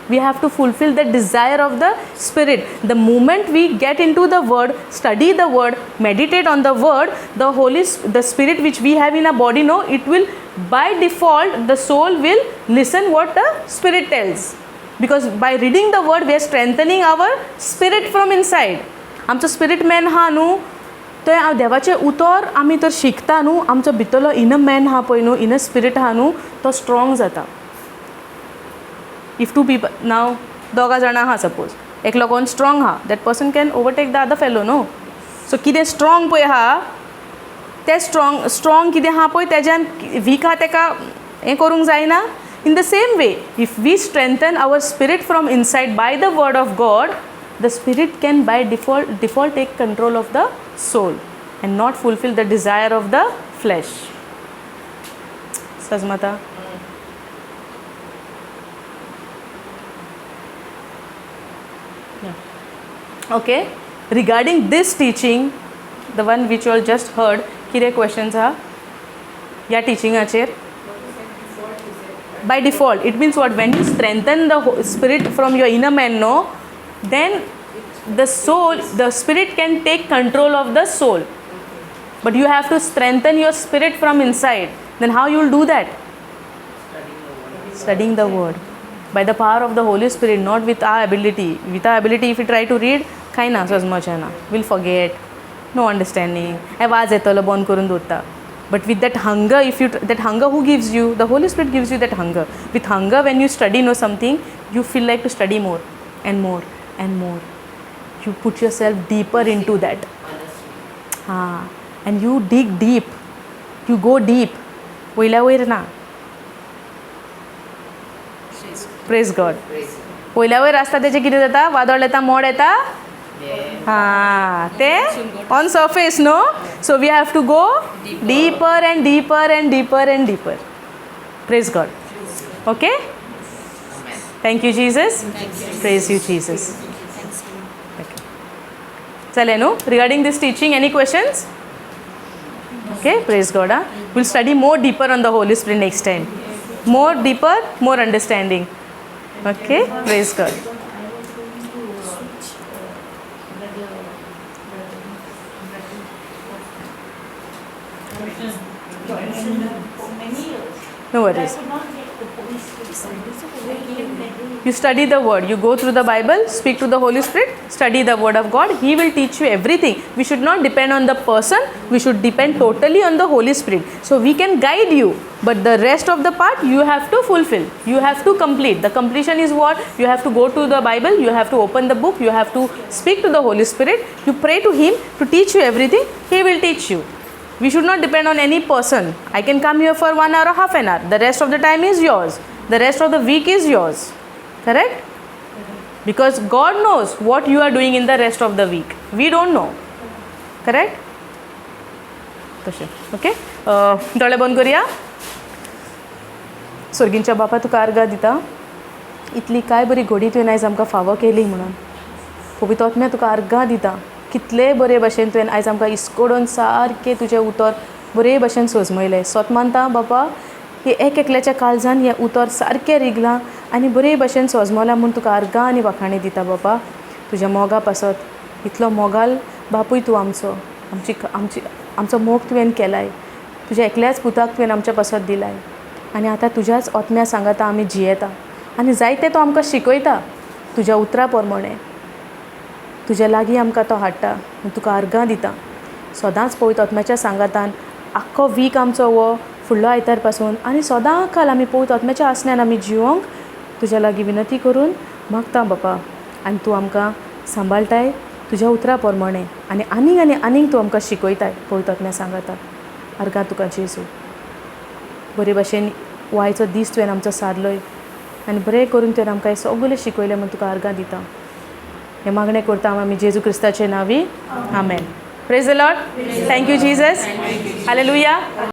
[SPEAKER 1] We have to fulfill the desire of the spirit. The moment we get into the word, study the word, meditate on the word, the spirit which we have in our body, no, it will by default, the soul will listen what the spirit tells. Because by reading the word, we are strengthening our spirit from inside. आमचो spirit man आहा न्हू, तो देवाचें उतर आमी तर शिकता न्हू, आमचो भितरलो इनर मॅन आहा पळय न्हू, इनर स्पिरीट आहा न्हू, तो स्ट्रॉंग जाता. If to people नाव दोगां जाणां आहा, सपोज एकलो कोण स्ट्रॉंग आहा, that person can overtake the other fellow, न्हू. सो कितें स्ट्रॉंग पळय आहा तें स्ट्रॉंग स्ट्रॉंग कितें आहा पळय तेज्यान वीक आहा तेका हें करूंक जायना. In the same way, if we strengthen our spirit from inside by the word of God, the spirit can by default take control of the soul and not fulfill the desire of the flesh. Sajmata? Yeah. Okay. Regarding this teaching, the one which you all just heard, कितें questions आहा ह्या टिचिंगाचेर? By default, it means what? When you strengthen the spirit from your inner man, no, then the soul, the spirit can take control of the soul. But you have to strengthen your spirit from inside. Then how you will do that? Studying the word. By the power of the Holy Spirit, not with our ability. With our ability, if you try to read, कांय ना, सजमच ना, we'll forget, no understanding. हे वाज येतलो बंद करून दवरता. But with that hunger, if you that hunger, who gives you? The Holy Spirit gives you that hunger. With hunger, when you study know something, you feel like to study more and more and more. You put yourself deeper into that. And you dig deep. You go deep. वयल्या वयर ना. Praise God.
[SPEAKER 4] Praise God.
[SPEAKER 1] वयल्या वयर आसता तेजें कितें जाता? वादळ येता, मोड येता. हां, तें ऑन सर्फेस न्हू. So we have to go deeper and deeper and deeper and deeper. Praise God. Okay, thank you Jesus. Praise you Jesus. Okay, चले न्हू. Regarding this teaching any questions? Okay, praise God. Ah, we'll study more deeper on the Holy Spirit next time. More deeper, more understanding. Okay, praise God.
[SPEAKER 3] I was going to brother, brother, brother, Johnson for many years.
[SPEAKER 1] No
[SPEAKER 3] But I
[SPEAKER 1] worries.
[SPEAKER 3] could not get the Holy Spirit. I came that day.
[SPEAKER 1] You study the word. You go through the Bible, speak to the Holy Spirit, study the word of God. He will teach you everything. We should not depend on the person. We should depend totally on the Holy Spirit. So we can guide you, but the rest of the part you have to fulfill. You have to complete. The completion is what? You have to go to the Bible, you have to open the book, you have to speak to the Holy Spirit. You pray to Him to teach you everything. He will teach you. We should not depend on any person. I can come here for 1 hour or half an hour. The rest of the time is yours. The rest of the week is yours. Correct? Because God knows what you are doing in the rest of the week. We don't know. Correct? तशें. Okay, दोळे बंद करुया. स्वर्गींच्या बापा, तुका आर्गां दिता. इतली काय बरी घोडी तुवें आयज आमकां फावो केली म्हणून पवित्र आत्म्या तुका आर्गां दिता. कितले बरे भशेन तुवें आयज आमकां इस्कोडून सारकें तुजें उतर बरे भशेन सोजमयलें. सोत मानता बापा ही एक एकल्याच्या काळजान हें उतर सारकें रिगलां आनी बरे भशेन सोजमलां म्हूण तुका आर्गां आनी वाखाणी दिता बापा. तुज्या मोगा पासत इतलो मोगाल बापूय तूं आमचो. आमची आमची आमचो मोग तुवें केलाय. तुज्या एकल्याच पुताक तुवें आमच्या पासत दिलाय आनी आतां तुज्याच ओतम्या सांगाता आमी जियेता आनी जायते तो आमकां शिकयता तुज्या उतरा प्रमाणें. तुज्या लागीं आमकां तो हाडटा. तुका आर्गां दिता. सदांच पवित्र आत्म्याच्या सांगातान आख्खो वीक आमचो हो फुडलो आयतार पासून आनी सदां काल आमी पवित्र आत्म्याच्या आसण्यान आमी जिवोंक तुज्या लागीं विनंती करून मागता बापा. आनी तूं आमकां सांबाळटाय तुज्या उतरा प्रमाणें आनी आनीक आनी आनीक तूं आमकां शिकयताय पवित्र आत्म्या सांगाता. आर्गां तुका जेजू. बरे भशेन वायचो दीस तुवें आमचो सारलोय आनी बरें करून तुवें आमकां हें सगळें शिकयलें म्हूण तुका आर्गां दिता. हें मागणें करता आमी जेजू क्रिस्ताचे नांवी. आमेन. Praise the Lord. Thank you Jesus. Hallelujah.